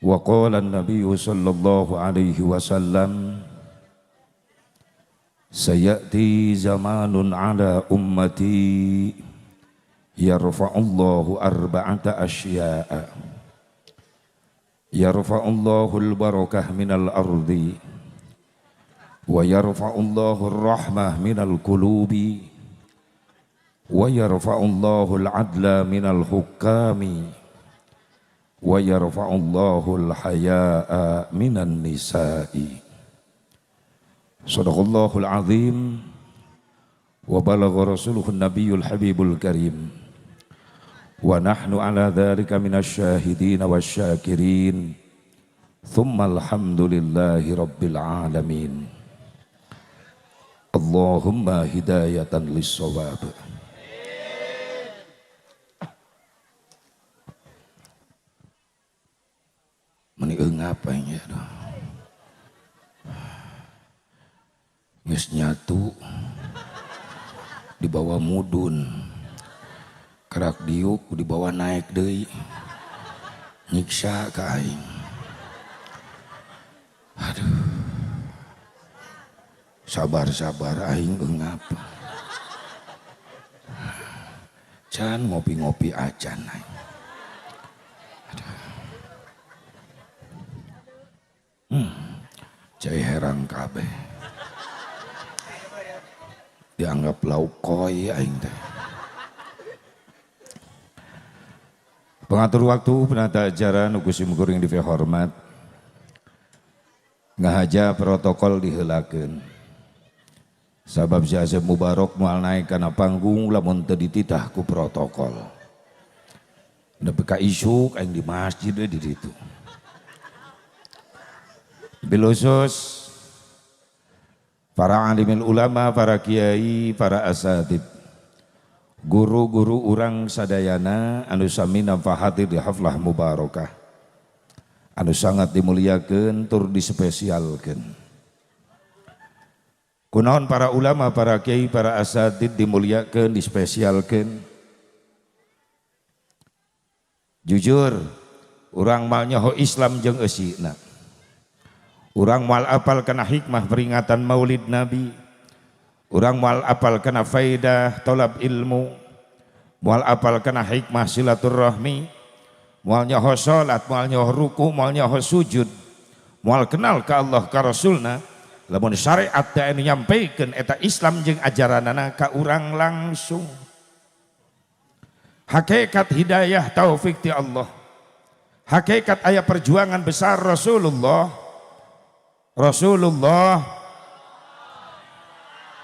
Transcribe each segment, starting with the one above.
Wa qala an-nabiy sallallahu alaihi wasallam sayati zamanun ala ummati yarfa'ullahu arba'ata asya'a yarfa'ullahu al-barakah minal ardi wa yarfa'ullahu ar-rahmah minal qulubi wa yarfa'ullahu al-adla minal hukami wa yarfa'ullahu al-haya'a minan nisa'i. Sadaqallahul azim wa balagha rasuluhun nabiyul habibul karim wa nahnu ala dhalika minasyahidin wasyakirin. Thumma alhamdulillahi rabbil alamin. Allahumma hidayatan lissawab. Meni eungap aing ya. Geus nyatu dibawa mudun, kerak diuk dibawa naik deui, nyiksa ka aing. Aduh, sabar-sabar aing eungap. Can ngopi-ngopi acan aing. Aduh. Cai herang kabeh. Dianggap lauk koi aing teh. Pengatur waktu penata acara nu kusim kuring dihormat. Ngahaja protokol diheulakeun. Sabab si Asep Mubarok moal naik kana panggung lamun teu dititah ku protokol. Nepi ka isuk aing di masjid we di ditu. Bilusus para alimil ulama, para kiai, para asatid, guru-guru urang sadayana anu sami hadir di haflah mubarakah, anu sangat dimuliakeun tur dispesialkeun. Kunaon para ulama, para kiai, para asatid dimuliakeun, dispesialkeun? Jujur, urang mal nyaho Islam jeung eusina. Urang moal apal kana hikmah peringatan Maulid Nabi. Urang moal apal kana faidah tolab ilmu. Moal apal kana hikmah silaturahmi. Moal nyaho salat, moal nyaho ruku, moal nyaho sujud. Moal kenal ka Allah ka Rasulna. Lamun syariat teh anu nyampeikeun eta Islam jeung ajaranana ka urang langsung. Hakikat hidayah taufik ti Allah. Hakikat aya perjuangan besar Rasulullah. Rasulullah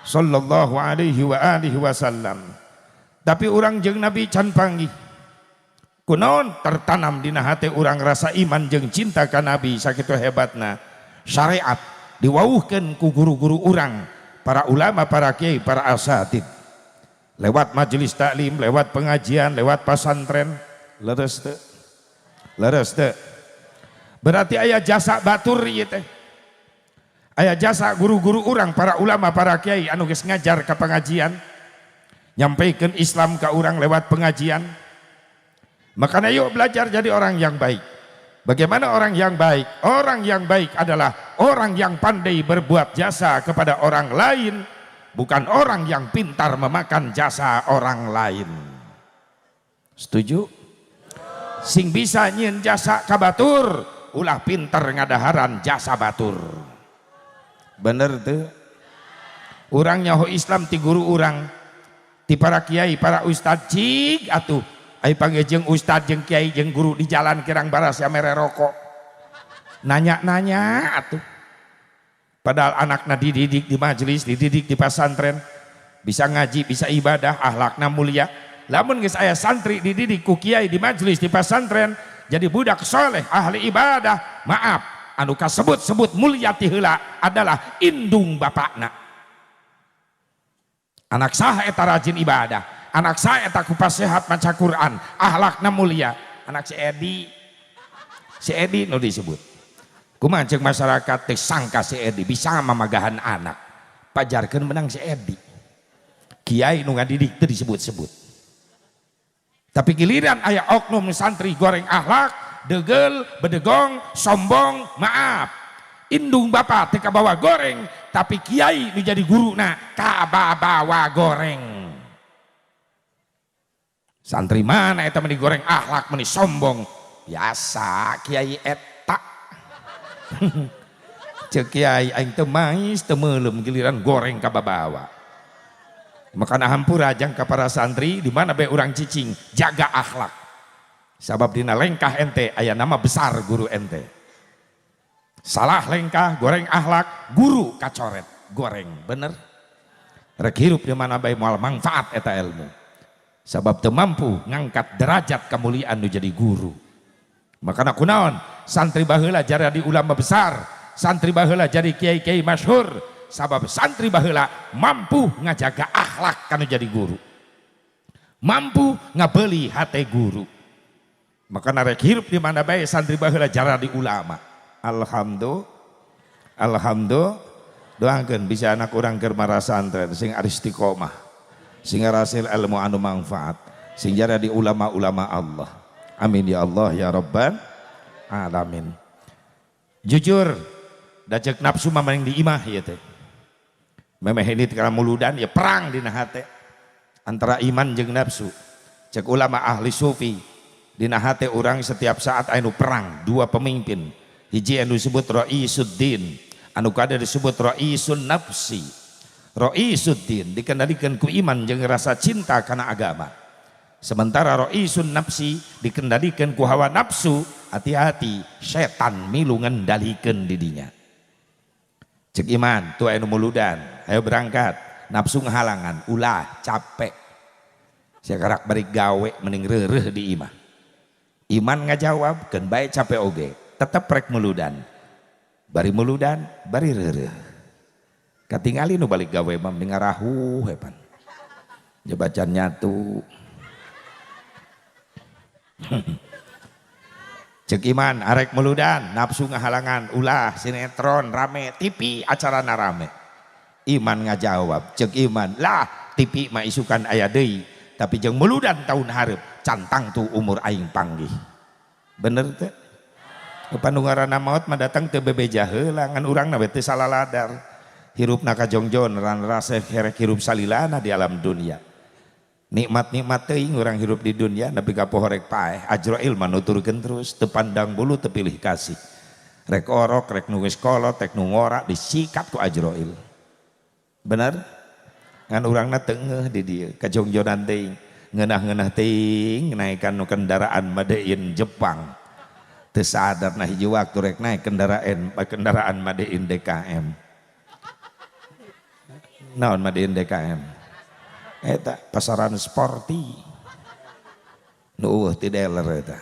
sallallahu alaihi wa alihi wasallam. Tapi urang jeung Nabi can panggih. Kunaon tertanam dina hate urang rasa iman jeung cinta ka Nabi sakitu hebatna. Syariat diwauhkeun ku guru-guru urang, para ulama, para kiai, para asatid. Lewat majelis taklim, lewat pengajian, lewat pasantren. Leres teu? Leres teu? Berarti aya jasa batur ieu teh. Aya jasa guru-guru urang, para ulama, para kiai anu geus ngajar ka pengajian, nyampaikan Islam ka urang lewat pengajian. Makanya yuk belajar jadi orang yang baik. Bagaimana orang yang baik? Orang yang baik adalah orang yang pandai berbuat jasa kepada orang lain, bukan orang yang pintar memakan jasa orang lain. Setuju? Sing bisa nyieun jasa ka batur, ulah pintar ngadaharan jasa batur. Bener tuh. Urang nyaho Islam ti guru urang, ti para kiai, para ustad cig atuh. Ai panggil jeung ustad jeung kiai jeung guru di jalan kirang baras ya mere rokok. Nanya-nanya atuh. Padahal anakna dididik di majelis, dididik di pesantren, bisa ngaji, bisa ibadah, akhlakna mulia. Lamun geus aya santri dididik ku kiai di majelis di pesantren, jadi budak soleh, ahli ibadah, maaf, anu kasebut-sebut mulia ti heula adalah indung bapakna. Anak saha eta rajin ibadah, anak saha eta kupas sehat maca Quran, akhlakna mulia, anak si Edi. Si Edi nu disebut. Kumaha ceuk masyarakat teh sangka si Edi bisa mamagahan anak. Pajarkeun menang si Edi. Kiai nu ngadidik teu disebut-sebut. Tapi giliran aya oknum santri goreng akhlak, Degel, bedegong, sombong, maaf. Indung bapa teu kabawa goreng, tapi kiai nu jadi guruna kababawa goreng. Santri mana eta meni goreng akhlak, meni sombong. Biasa kiai eta. Cek kiai aing teu mais teu meuleum giliran goreng kababawa. Makana hampura jang ka para santri di mana bae urang cicing, jaga akhlak. Sabab dina lengkah ente aya nama besar guru ente. Salah lengkah goreng akhlak, guru kacoret goreng, bener. Rek hirup di mana bae moal manfaat eta ilmu. Sabab teu mampu ngangkat derajat kemuliaan nu jadi guru. Makana kunaon santri baheula jadi ulama besar, santri baheula jadi kiai-kiai masyhur, sabab santri baheula mampu ngajaga akhlak kanu jadi guru. Mampu ngabeli hate guru. Makana rek hirup di mana bae santri baheula jadi ulama. Alhamdulillah. Alhamdulillah. Doakeun bisa anak urang keur marasantren sing istiqomah, sing ngarasil ilmu anu manfaat, sing jadi ulama-ulama Allah. Amin ya Allah ya Rabbal alamin. Jujur, da ceuk nafsu mah mending di imah ieu teh. Memeh ini kana muludan ya perang dina hate antara iman jeung nafsu. Cek ulama ahli sufi, dina hate urang setiap saat anu perang dua pemimpin. Hiji anu disebut Raisuddin, anu kada disebut Raisun Nafsi. Raisuddin dikendalikan ku iman jeung rasa cinta kana agama. Sementara Raisun Nafsi dikendalikan ku hawa nafsu, hati-hati setan milu ngendalikeun didinya. Cek iman tuh anu muludan, ayo berangkat, nafsu ngahalangan, ulah capek. Sakarak bari gawe mending reureuh di imah. Iman ngajawab, keun bae capek oge, tetep rek muludan. Bari muludan, bari reureuh. Katingali nu balik gawe mah mending ngarahuh hepan. Jebacan nyatu. Cek iman arek muludan, nafsu ngahalangan, ulah sinetron rame, TV acara rame. Iman ngajawab, cek iman, lah TV mah isukan aya deui, tapi jeung muludan tahun hareup cantang tuh umur aing panggih. Bener teh? Kapan ngaranna maot mah datang teu bebeja heula ngan urangna we teu salah ladar. Hirupna kajongjon ran rasa herek hirup salilana di alam dunia. Nikmat-nikmat teuing urang hirup di dunia nepi ka pohorek paeh Ajrail mah nuturkeun terus teu pandang bulu teu pilih kasih. Rek orok rek nu geus kolot rek nu ngora disikat ku Ajrail. Bener? Ngan urangna teu ngeuh di dieu kajongjonan teuing ngeunah-ngeunah teuing naekan nu kendaraan made in Jepang. Teu sadar nah hiji waktu rek naik kendaraan kendaraan made in DKM. Naon made in DKM? Eta pasaran sporty. Nu eueuh ti dealer eta.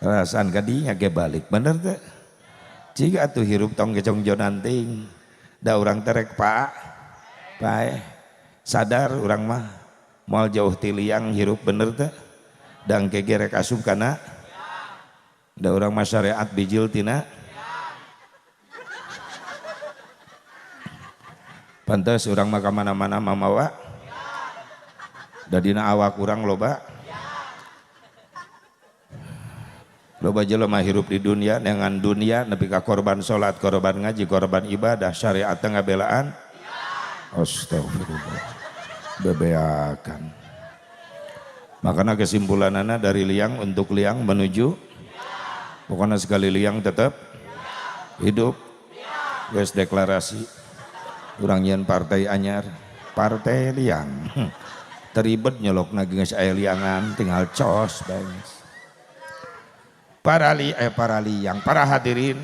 Perasaan kadinya ge balik, bener teu? Jiga atuh hirup tong kejongjonan teuing. Da urang teh rek paeh. Sadar urang mah moal jauh ti liang hirup, bener teu? Dang ke ge rek asup kana da urang mah syariat bijil tina. Pantes urang mah ka mana-mana mamawa. Da dina awak urang loba. Loba jelema hirup di dunia dengan dunia nepi ka korban salat, korban ngaji, korban ibadah, syariat teh ngabelaan. Astagfirullah. Bebeakan. Makanya kesimpulanana dari liang untuk liang menuju pokoknya sekali liang tetap hidup. Wes deklarasi urang nyeun partai anyar, partai liang. Teribet nyelok geus aya liangan tinggal cos bae. Para para liang, para hadirin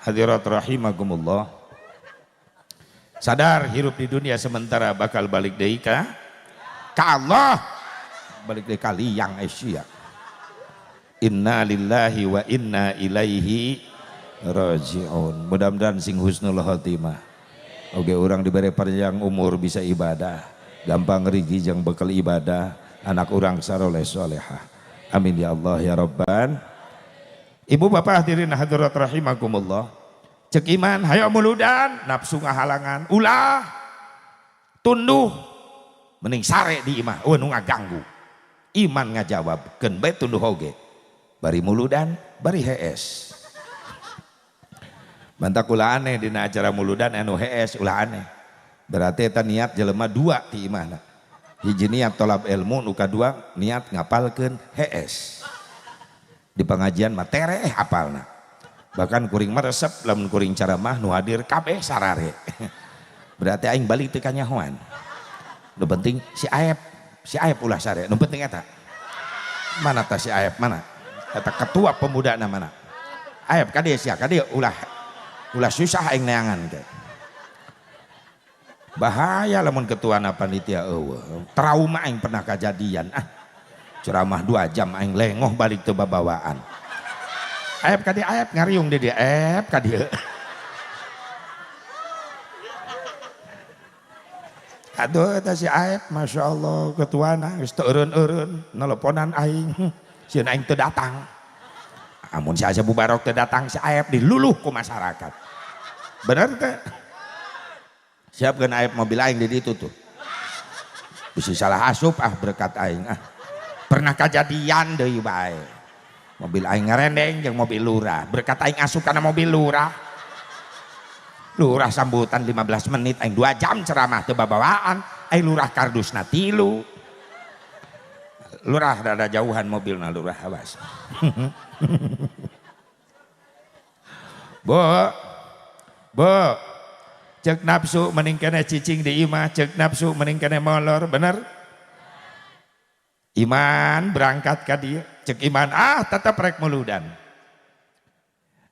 hadirat rahimakumullah. Sadar hirup di dunia sementara bakal balik deui ka Allah, balik deui ka liang Asia. Inna lillahi wa inna ilaihi rajiun. Mudah-mudahan sing husnul khotimah. Oke, orang diberi panjang umur bisa ibadah, gampang rigi jeung bekal ibadah, anak orang saroleh solehah. Amin ya Allah ya Rabban. Ibu bapak hadirin hadirat rahimakumullah. Cek iman hayo muludan, nafsu ngahalangan, ulah tunduh mending sare di imah, eueuh nu ngaganggu. Iman ngajawab, keun bae tunduh oge. Bari muludan, bari hees. Mantak ulah aneh dina acara muludan anu hees, ulah aneh. Berarti eta niat jelema dua ti imahna. Hiji niat tolab ilmu, nu kadua niat ngapalkeun hees. Di pengajian mah tereh apalna. Bahkan kuring mah resep lamun kuring ceramah nu hadir kabeh sarare. Berarti aing balik teu kanyahoan. Nu penting si Aep ulah sare, nu penting eta. Mana tah si Aep mana? Eta ketua pemuda na mana? Aep ka dieu sia, ka dieu ulah. Ulah susah aing neangan teh. Bahaya lamun ketua na panitia eueuh. Trauma aing pernah kajadian ah. Ceramah 2 jam aing lengoh balik teu babawaan. Aep ka dieu, Aep ngariung di dieu, Aep ka dieu. Aduh eta si Aep Masya Allah ketuana geus teu eureun-eureun nelponan aing. Sieun aing teu datang. Amun si Asep Mubarok teu datang si Aep diluluh ku masyarakat. Bener teh? Siapkeun Aep mobil aing di ditu tuh. Bisi salah asup ah berkat aing ah. Pernah kajadian deui bae. Mobil aing ngarendeng jeung mobil lurah. Berkat aing asup kana mobil lurah. Lurah sambutan 15 menit aing 2 jam ceramah teu babawaan. Aing lurah kardusna 3. Lurah rada jauhan mobilna lurah awas. Bu, bu, cek nafsu mending kene cicing di imah, cek nafsu mending kene molor, bener? Iman berangkat ka dieu, cek iman ah tetep rek muludan.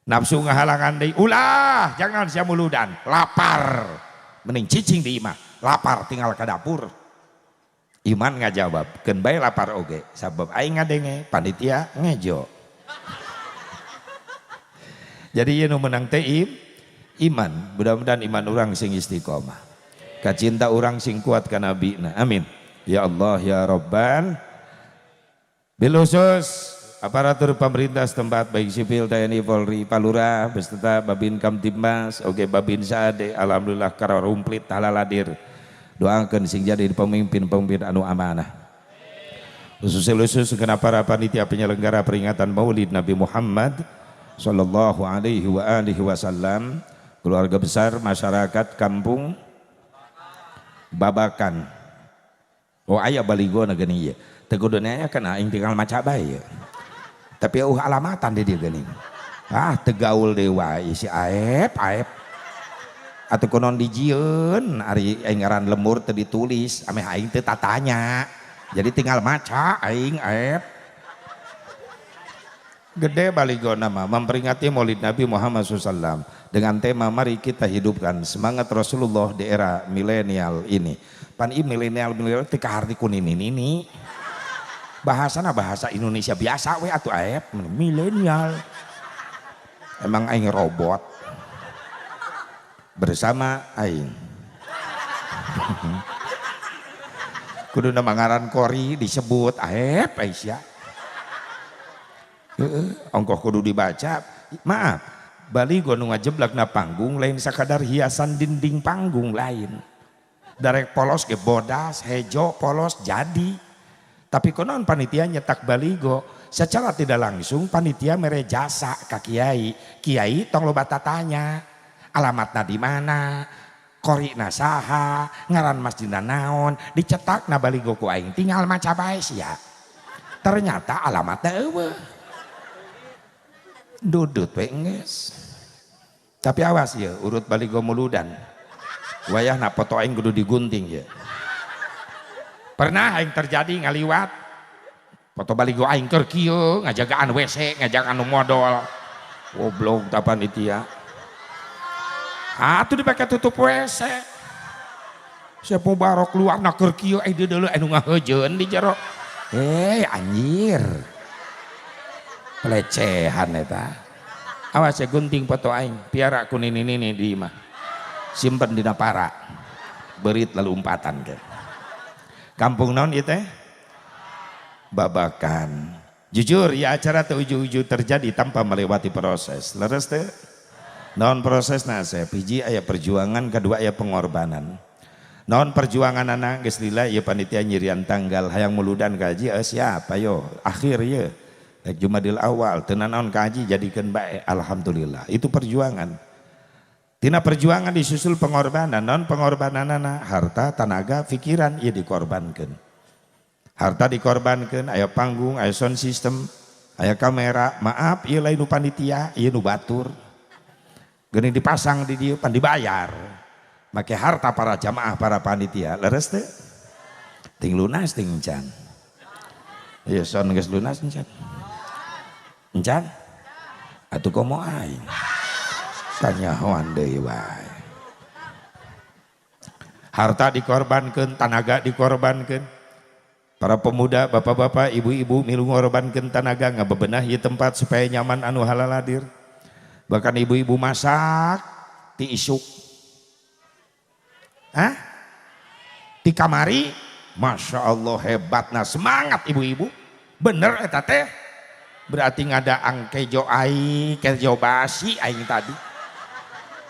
Nafsu ngahalangan deui, ulah jangan sia muludan, lapar. Mending cicing di imah, lapar tinggal ka dapur. Iman ngajawab, keun bae lapar oge, sabab aing ngadenge panitia ngejo. Jadi ieu nu menang teh iman, mudah-mudahan iman urang sing istiqomah. Kacinta urang sing kuat ka nabina. Amin. Ya Allah ya Rabban. Bil khusus aparatur pemerintah setempat baik sipil, TNI, Polri, Palura beserta Babin Kamtibmas, oge Babin Saade, alhamdulillah kararumplit halaladir. Doakeun sing jadi pemimpin-pemimpin anu amanah. Khusus-khusus kena para panitia penyelenggara peringatan Maulid Nabi Muhammad sallallahu alaihi wa alihi wasallam, keluarga besar masyarakat kampung Babakan. Oh aya baligona geuning ieu. Teu kudu aya kan aing tinggal maca bae. Tapi eueuh alamatan di dieu geuning. Ah tegaul deui wae si Aep, Aep. Atuh kunaon dijieun ari aing ngaran lembur teu ditulis, ameh aing teu tatanya. Jadi tinggal maca aing Aep. Gede baligona mah memperingati Maulid Nabi Muhammad shallallahu alaihi wasallam dengan tema mari kita hidupkan semangat Rasulullah di era milenial ini. Pan i milenial milenial teu kaharti ku nini-nini. Bahasana bahasa Indonesia biasa we atuh Aep milenial. Emang aing robot. Bersama aing. Kuduna mangaran kori disebut Aep Aisyah. Ongkoh kudu dibaca. Maaf, baligo nu ngajeblak na panggung lain sakadar hiasan dinding panggung lain. Darek polos ge bodas, hejo polos jadi. Tapi konon panitia nyetak baligo secara tidak langsung panitia mere jasa ka kiai. Kiai tong loba tatanya. Alamatna di mana? Korina saha, ngaran masjidna naon, dicetak na baligo ku aing tinggal maca bae sia. Ternyata alamatna eueuh. Dudut we geus. Tapi awas ya, urut baligo muludan. Wayahna foto aing kudu digunting ya. Pernah aing terjadi ngaliwat foto baligo aing keur kieu ngajagaan WC, ngajagaan nu modol. Goblok ta panitia. Atuh dipake tutup WC. Siapa barok luarna keur kieu eh deuleu anu ngaheujeun di jero. Anjir. Pelecehan eta. Awas ya gunting foto aing, piara ku nini-nini di imah. Simpen dina para. Berit lalu umpatan ke. Kampung naon ieu teh? Babakan. Jujur ya acara teu ujug-ujug terjadi tanpa melewati proses. Leres teh? Naon prosesna Asep? Hiji aya perjuangan, kedua aya pengorbanan. Naon perjuangan anak geus lila ieu panitia nyirian tanggal hayang muludan kaji siap ayo akhir ieu. Rek Jumadil awal teu nanaon kaji jadikeun bae, alhamdulillah. Itu perjuangan. Tina perjuangan disusul pengorbanan. Non pengorbananana harta, tenaga, pikiran ieu dikorbankeun. Harta dikorbankeun, aya panggung, aya sound system, aya kamera. Maaf, ieu lain nu panitia, ieu nu batur. Geuning dipasang di dieu pan dibayar. Make harta para jamaah, para panitia. Leres teu? Ting lunas ting encan. Ieu sound geus lunas encan. Encan? Atuh komo aing. Kanyahoan deui wae. Harta dikorbankeun, tanaga dikorbankeun. Para pemuda, bapak-bapak, ibu-ibu milu ngorbankeun tanaga ngabebenah ieu tempat supaya nyaman anu halaladir. Bahkan ibu-ibu masak ti isuk. Hah? Ti kamari, Masya Allah hebatna semangat ibu-ibu. Bener eta teh. Berarti ngadaang kejo aing, kejo basi aing tadi.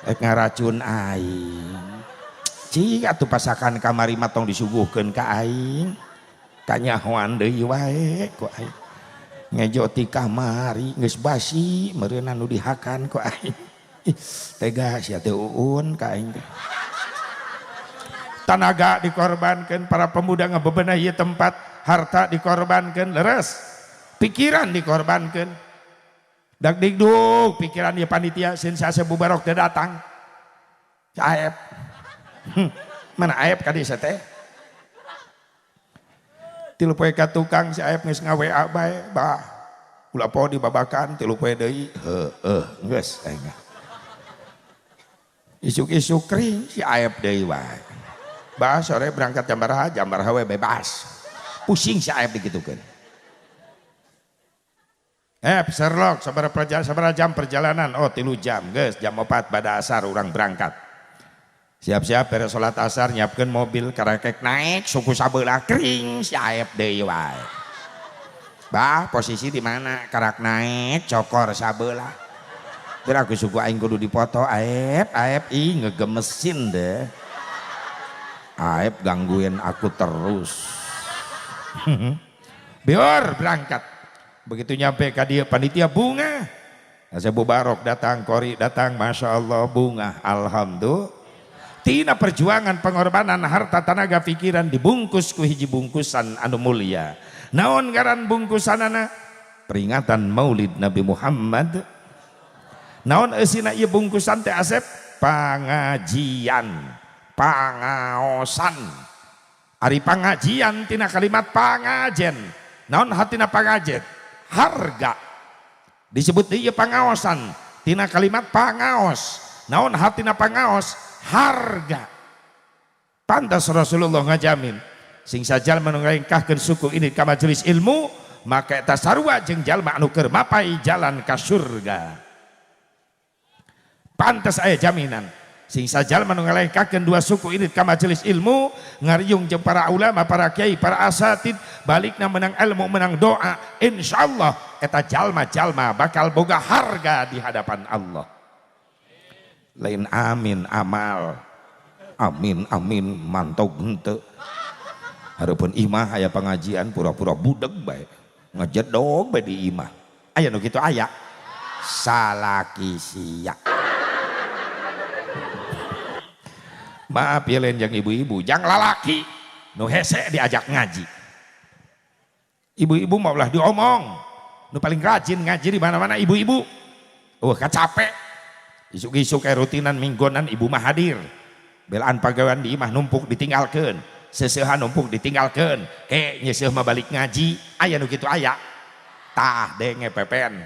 Rek ngaracun aing. Cik atuh pasakan kamari mah tong disuguhkeun ka aing. Kanyahoan deui wae ku aing. Ngejo ti kamari geus basi meureunna nu dihakan ku aing. Ih, tega sia teh uun ka aing teh. Tanaga dikorbankan, para pemuda ngabebenah ieu tempat, harta dikorbankan, leres. Pikiran dikorbankan. Dak dikduk pikiran ieu panitia sin Asep Mubarok teu datang. Aep. Mana Aep ka dieu teh? Tilu poe ka tukang si Aep geus nga-WA bae, bah. Ulah poho dibabakan tilu poe deui. Heueuh, geus aing. Isuk-isuk kering si Aep deui wae. Bah sore berangkat jam baraha, jam baraha we bebas. Pusing si Aep digitukeun. Sherlock, sabaraha jam perjalanan? Oh, 3 jam, geus jam 4 pada asar urang berangkat. Siap-siap beres salat asar nyiapkeun mobil karakek naik suku sabelah kering si Aep deui wae. Bah, posisi di mana? Karak naik cokor sabelah. Biar aku suku aing kudu dipoto Aep, Aep ih ngegemesin deh. Aep gangguin aku terus. Biar berangkat. Begitu nyampe ke dia panitia bunga. Asep Mubarok datang, Kori datang, Masya Allah bunga. Alhamdulillah. Tina perjuangan pengorbanan harta tenaga pikiran dibungkus ku hiji bungkusan anu mulia. Naon ngaran bungkusanana? Peringatan Maulid Nabi Muhammad. Naon eusina ieu bungkusan teh Asep? Pangajian, pangaosan. Ari pangajian tina kalimat pangajen. Naon hatina pangajen? Harga. Disebut ieu pangaosan tina kalimat pangaos. Naon hatina pangaos? Harga. Pantas Rasulullah ngajamin sing sajalma nu ngalengkahkeun suku ini ka majelis ilmu maka eta sarua jeung jalma anu keur mapai jalan ka surga. Pantas aya jaminan sing sajalma nu ngalengkahkeun dua suku ini ka majelis ilmu ngariung jeung para ulama, para kiai, para asatid, balikna menang ilmu, menang doa, insyaallah eta jalma-jalma bakal boga harga di hadapan Allah. Lain amin amal, amin amin mantog henteu. Hareupeun imah aya pengajian pura-pura budeg bae, ngejedog bae di imah. Aya nu kitu aya. Salaki sia. Maaf ya lain jang ibu-ibu, jang lalaki nu hese diajak ngaji. Ibu-ibu mah ulah diomong. Nu paling rajin ngaji di mana-mana ibu-ibu. Wah capek. Isuk-isuk kayak rutinan minggonan ibu mah hadir. Belaan pagawean di imah numpuk ditinggalkeun. Seseuhan numpuk ditinggalkeun. Ke nyeuseuh mah balik ngaji, aya nu kitu aya. Tah denge pepen.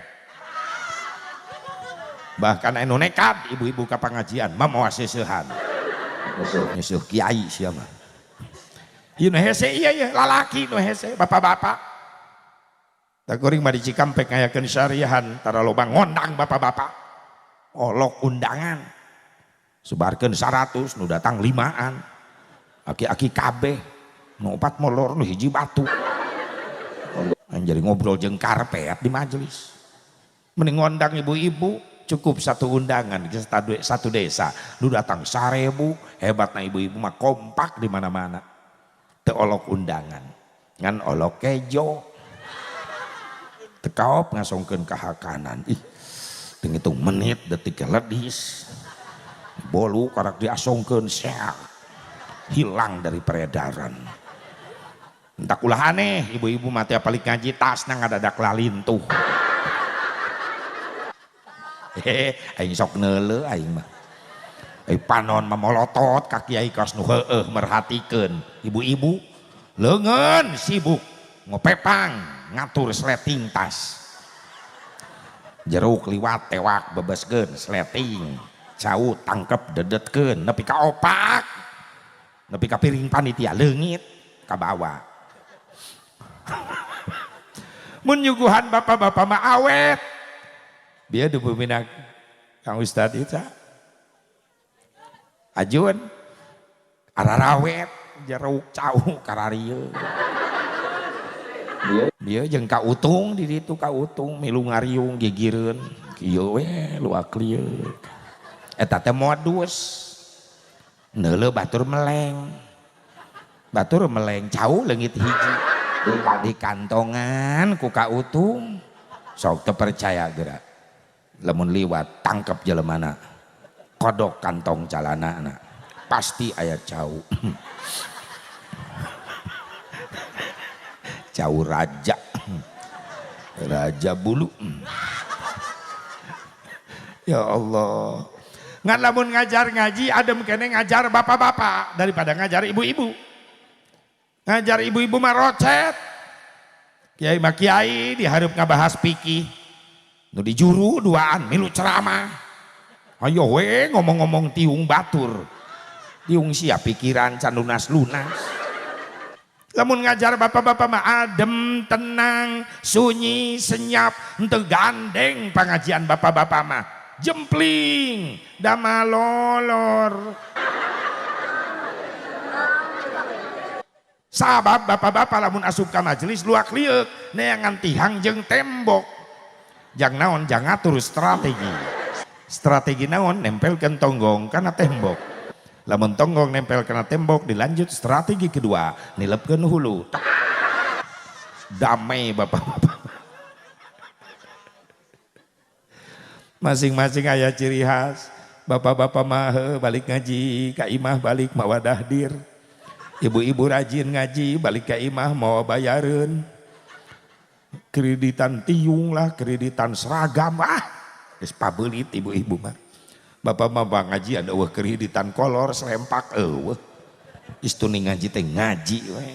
Bahkan anu nekat ibu-ibu ka pangajian mah moal seseuhan. Nyeuseuh kiai sia mah. Ieu nu hese ieu ieu lalaki nu hese bapak-bapak. Da kuring mah di Cikampek ngayakeun syariahan tara loba ngondang bapak-bapak. Olok undangan. Sebarkeun 100 nu datang 5an. Aki-aki kabeh nu 4 molor nu hiji batu. Jadi ngobrol jeung karpet di majelis. Mending ngondang ibu-ibu cukup satu undangan di satu desa. Nu datang 1000, hebatna ibu-ibu mah kompak di mana-mana. Teu olok undangan, ngan olok kejo. Tekaop ngasongkeun ka hakanan. Ih, teu ngitung menit detik ledis. Bolu karak diasongkeun seak. Hilang dari peredaran. Entak ulah aneh, ibu-ibu mah tiap balik ngaji tasna ngadadak lalintuh. Hehe, aing sok neuleuh aing mah. Panon memolotot ka kiai kos nu heueuh merhatikeun ibu-ibu leungeun sibuk ngopepang ngatur sleting tas jeruk liwat tewak bebeskeun sleting cau tangkep dedetkeun nepi ka opak nepi ka piring panitia leungit ka bawa. Mun nyuguhan bapak-bapak mah awet bieu dibumina Kang Ustad eta Ajun ararawet jeruk cau kararieu dia jeung ka utung di ditu ka utung milu ngariung gigireun kieu we luak lieu eta teh modus neuleuh batur meleng cau leungit hiji di kantongan ku ka utung sok teu percaya geura lamun liwat tangkep jelemana kodok kantong calana pasti aya cau. Cau raja, raja bulu. Ya Allah. Ngan lamun ngajar ngaji adem kene ngajar bapak-bapak daripada ngajar ibu-ibu. Ngajar ibu-ibu mah rocet. Kiai mah kiai dihareup ngabahas fikih. Nu dijuru duaan milu ceramah. Ayo we ngomong-ngomong tiung batur. Tiung sia pikiran can lunas-lunas. Lamun ngajar bapak-bapak mah adem, tenang, sunyi, senyap, henteu gandeng pengajian bapak-bapak mah. Jempling, damalolor. Sabab bapak-bapak lamun asup ka majelis luak lieuk neangan tihang jeung tembok. Jang naon jang ngatur strategi. Strategi naon nempelkeun tonggong kana tembok. Lamun tonggong nempel kana tembok dilanjut strategi kedua nilepkeun hulu. Damai bapak-bapak. Masing-masing aya ciri khas. Bapak-bapak mah balik ngaji ka imah balik mawa dahdir. Ibu-ibu rajin ngaji balik ka imah mawa bayareun. Kreditan tiung lah, kreditan seragam ah. Geus pabeulit ibu-ibu mah. Bapak mah ngaji ada eueuh kreditan kolor selempak eueuh. Istuni ngaji teh ngaji we.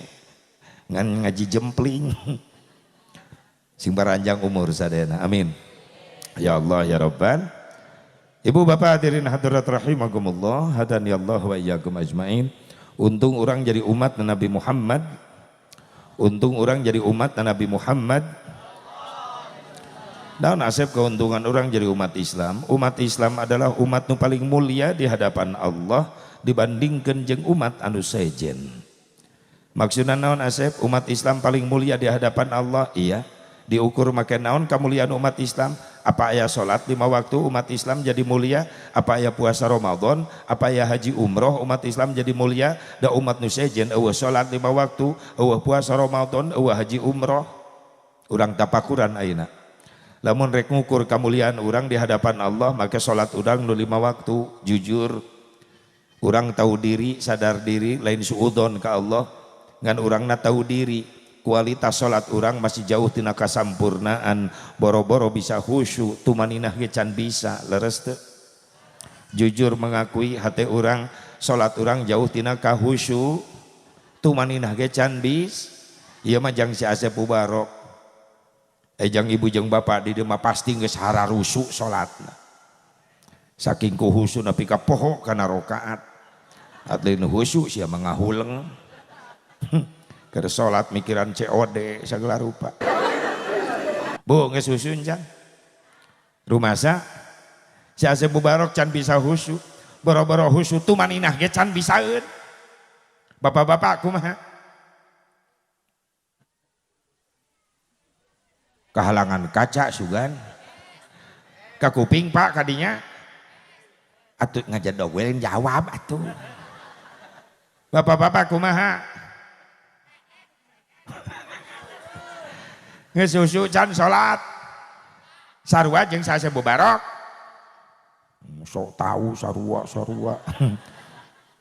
Ngan ngaji jempling. Sing baranjang umur sadayana. Amin. Ya Allah ya Rabban. Ibu bapak hadirin hadirat rahimakumullah, hadani Allah wa iyyakum ajmain. Untung orang jadi umat Nabi Muhammad. Untung orang jadi umat Nabi Muhammad. Dan asep keuntungan orang jadi umat Islam. Umat Islam adalah umat nu paling mulia di hadapan Allah dibandingkan jeung umat anu sejen. Maksudna naon asep? Umat Islam paling mulia di hadapan Allah. Iya. Diukur make naon kemuliaan umat Islam? Apa aya salat 5 waktu umat Islam jadi mulia? Apa aya puasa Ramadan? Apa aya haji umroh umat Islam jadi mulia? Da umat nu sejen eueuh salat 5 waktu, eueuh puasa Ramadan, eueuh haji umroh. Urang tapakuran ayeuna. Lamun rek ngukur kemuliaan urang di hadapan Allah maka salat urang nu 5 waktu, jujur. Urang tahu diri, sadar diri, lain suudzon ka Allah, ngan urangna tahu diri. Kualitas salat urang masih jauh tina kasampurnaan, boro-boro bisa khusyuk, tumaninah ge can bisa, leres teu? Jujur mengakui hate urang, salat urang jauh tina kahusyu, tumaninah ge can bis. Ieu mah jang si Asep Mubarok. Jang ibu jeung bapak di dieu mah pasti geus hararusu salatna. Saking ku khusyuk nepi ka poho kana rakaat. Atlin khusyuk sia mah ngahuleng. Keur salat mikiran COD sagala rupa. Bu geus khusyuk can? Rumasa si Asep Mubarok can bisa khusyuk. Boro-boro khusyuk tumaninah ge can bisaeun. Bapak-bapak kumaha? Kahalangan kaca sugan. Ka kuping Pak kadinya. Atuh ngajedog we jawab atuh. Bapak-bapak kumaha? Geus khusyuk can salat. Sarua jeung Asep Mubarok. Sok tahu sarua.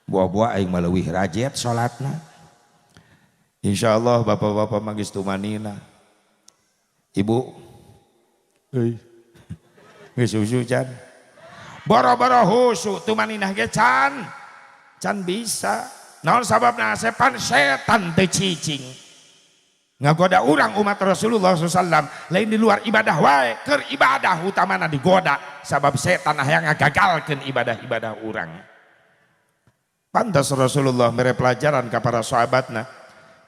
Buah-buah aing mah leuwih rajet salatna. Insyaallah bapak-bapak mah geus tumanina. Ibu euy. Geus khusyuk can. Boro-boro khusyuk tumaninah ge can. Can bisa. Naon sababna asepan setan teu cicing. Ngagoda urang umat Rasulullah SAW lain di luar ibadah wae, keur ibadah utamana digoda sabab setan hayang ngagagalkeun ibadah-ibadah urang. Pantas Rasulullah mere pelajaran ka para sahabatna.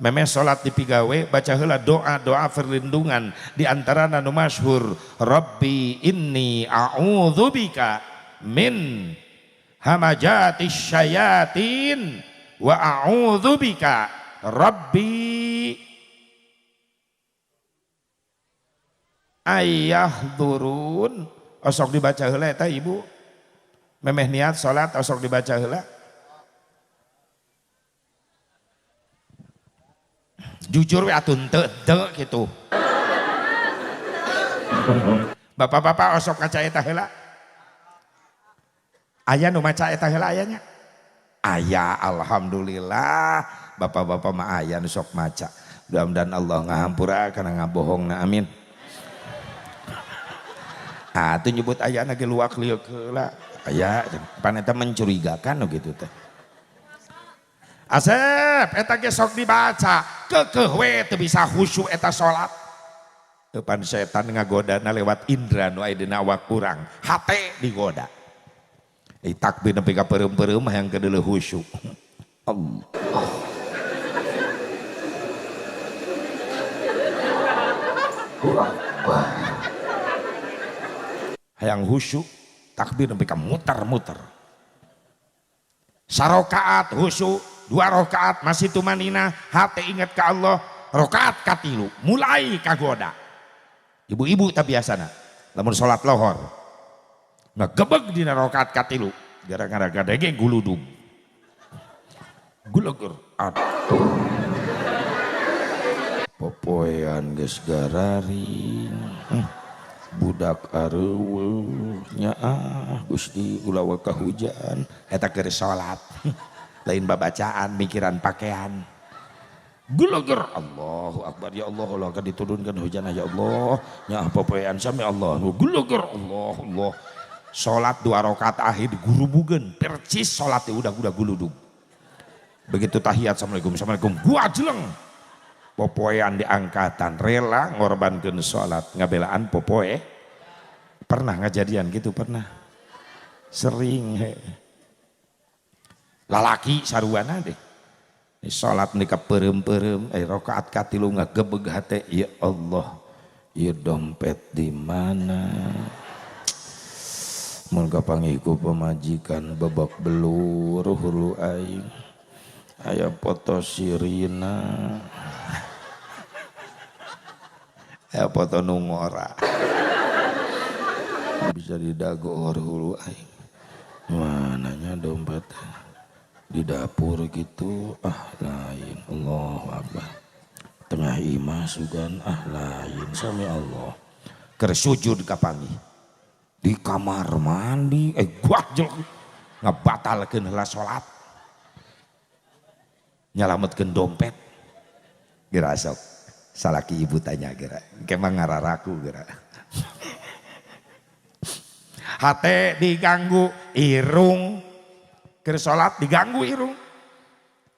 Memeh salat dipigawe baca heula doa-doa perlindungan di antarana nu masyhur Rabbi inni a'udzubika min hamajati syayatin wa a'udzubika Rabbi ayyahdurun. Osok dibaca heula eta ibu. Memeh niat salat osok dibaca heula. Jujur we atuh teu teu kitu. Bapak-bapak osok maca eta heula. Aya nu maca eta heula aya nya? Aya, alhamdulillah. Bapak-bapak mah aya nu sok maca. Mudah-mudahan Allah ngahampura kana ngabohongna, amin. Ah, tuh nyebut aya lagi luak liuk heula. Aya pan eta mencurigakan nu kitu teh. Asep eta ge sok dibaca, keukeuh we teu bisa khusyuk eta salat. Depan setan ngagodana lewat indra nu aya dina awak urang, hate digoda. Takbir nepi ka peureum-peureum hayang kedeuleu khusyuk. Allah. Hayang khusyuk, takbir nepi ka muter-muter. Sarokaat khusyuk, dua rakaat masih tumanina, hate ingat ka Allah, rakaat katilu mulai kagoda. Ibu-ibu tak biasana, lamun salat lohor ngagebeg dina rakaat katilu, gara-gara gadege guludug. Guleger atuh. Popoean geus gararing. Budak areuweuh nyaah Gusti ulah wa kahujan eta keur salat. Lain babacaan mikiran pakaian. Guleger Allahu akbar ya Allah ulah ka diturunkeun hujan ya Allah nyaah popoean sami Allah. Guleger Allah Allah. Salat dua rakaat akhir gurubugeun percis salat teh udah guludug. Begitu tahiyat assalamualaikum assalamualaikum gua jeleng. Popoean diangkatan rela ngorbankeun salat ngabelaan popoe. Pernah ngajadian gitu pernah. Sering he. Lalaki saruana deh. Salat nika peureum-peureum rakaat katilu ngagebeg hate ya Allah. Ieu dompet di mana? Mun kapanggih ku pamajikan babak belur hulu aing. Aya foto sirina. Aya foto nu ngora. Bisa didago hulu aing. Mananya dompet di dapur gitu ah lain Allahu akbar. Tengah imah sugan ah lain sami Allah. Keur sujud kapanggih. Di kamar mandi gua jelek ngabatalkeun heula salat. Nyalametkeun dompet. Geura sok salaki ibu tanya geura. Engke mah ngararaku geura. Hate diganggu irung. Keur salat diganggu irung.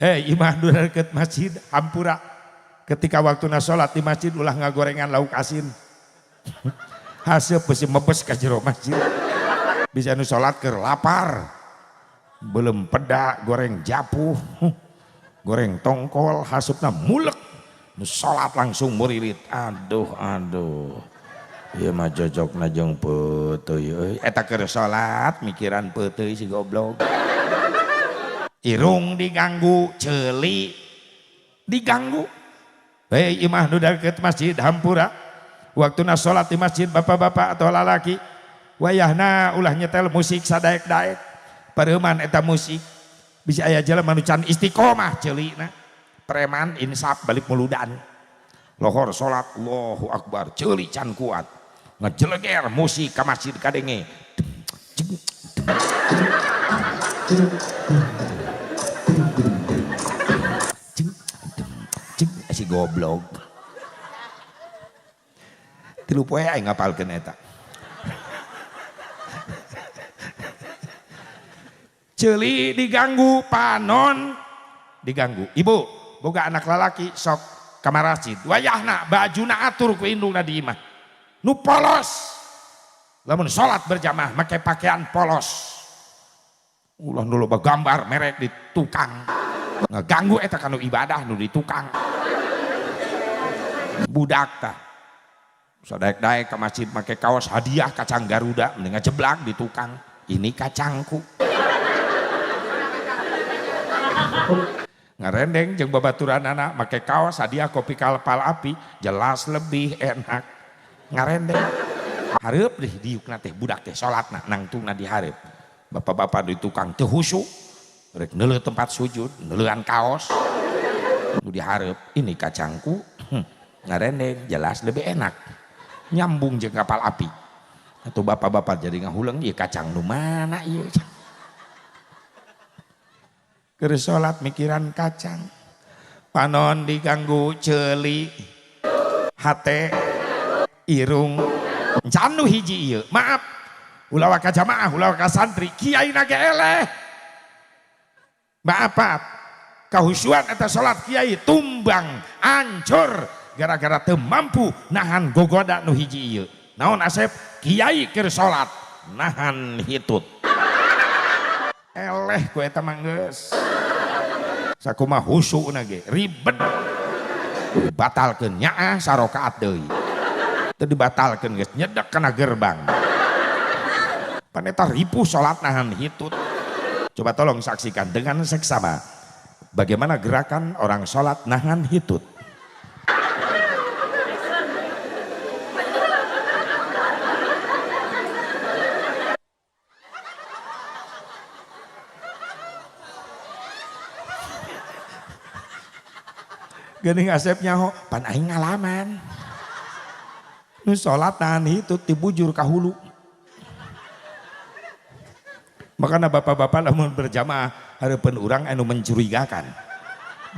Imah nu deket masjid hampura. Ketika waktuna salat di masjid ulah ngagorengan lauk asin. Haseup beusi mebes ka jero masjid. Bisa nu salat keur lapar. Belum peda goreng japuh. Goreng tongkol hasupna mulek. Nu salat langsung murilit. Aduh aduh. Ieu mah jojokna jeung peuteuy euy. Eta keur salat mikiran peuteuy si goblok. Irung diganggu, ceuli diganggu. Hei imah nu deket masjid hampura. Waktuna salat di masjid bapak-bapak atau lalaki, wayahna ulah nyetel musik sadaek-daek. Pareuman eta musik. Bisa aya jelema nu can istiqomah ceulina. Preman insaf balik muludan. Lohor salat Allahu Akbar, ceuli can kuat. Ngejeleger musik ka masjid kadenge. Si goblok. 3 poe aing ngapalkeun eta. Ceuli diganggu, panon diganggu. Ibu, boga anak lalaki sok ka masjid. Wayahna bajuna atur ku indungna di imah. Nu polos. Lamun salat berjamaah make pakaian polos. Ulah nu loba gambar merek di tukang. Ngaganggu eta kanu ibadah nu di tukang. Budak tah. Sadaek-daek ka masjid make kaos hadiah kacang Garuda mending ngajeblak di tukang. Ini kacangku. Ngarendeng jeung babaturan anak make kaos hadiah kopi kalpal api jelas lebih enak. Ngarendeng hareup deh diukna teh budak teh salatna nangtungna di hareup. Bapak-bapak di tukang teu husu rek neuleuh tempat sujud neuleuhan kaos nu di hareup ini kacangku. Ngarendeng jelas lebih enak. Nyambung jeung kapal api. Atau bapak-bapak jadi ngahuleng ieu kacang nu mana ieu. Keur salat mikiran kacang. Panon diganggu ceuli, hate, irung. Can nu hiji ieu. Maaf. Ulah ka jamaah, ulah ka santri, kiai na ge eleh. Maaf, maaf. Kahusuan eta salat kiai tumbang, ancur gara-gara teu mampu nahan gogoda nu hiji ieu. Naon Asep? Kiai keur salat nahan hitut. Eleh ku eta mah geus. Sakumaha husuna ge ribet. Dibatalkeun nyaah sarakaat deui. Teu dibatalkeun geus nyedek kana gerbang. Pan eta ripuh salat nahan hitut. Coba tolong saksikan dengan seksama bagaimana gerakan orang salat nahan hitut. Geuning Asep nyaho, pan aing ngalaman. Nu salat nahan hitut dibujur ka hulu. Makana bapak-bapak lamun berjamaah hareupeun urang anu mencurigakan.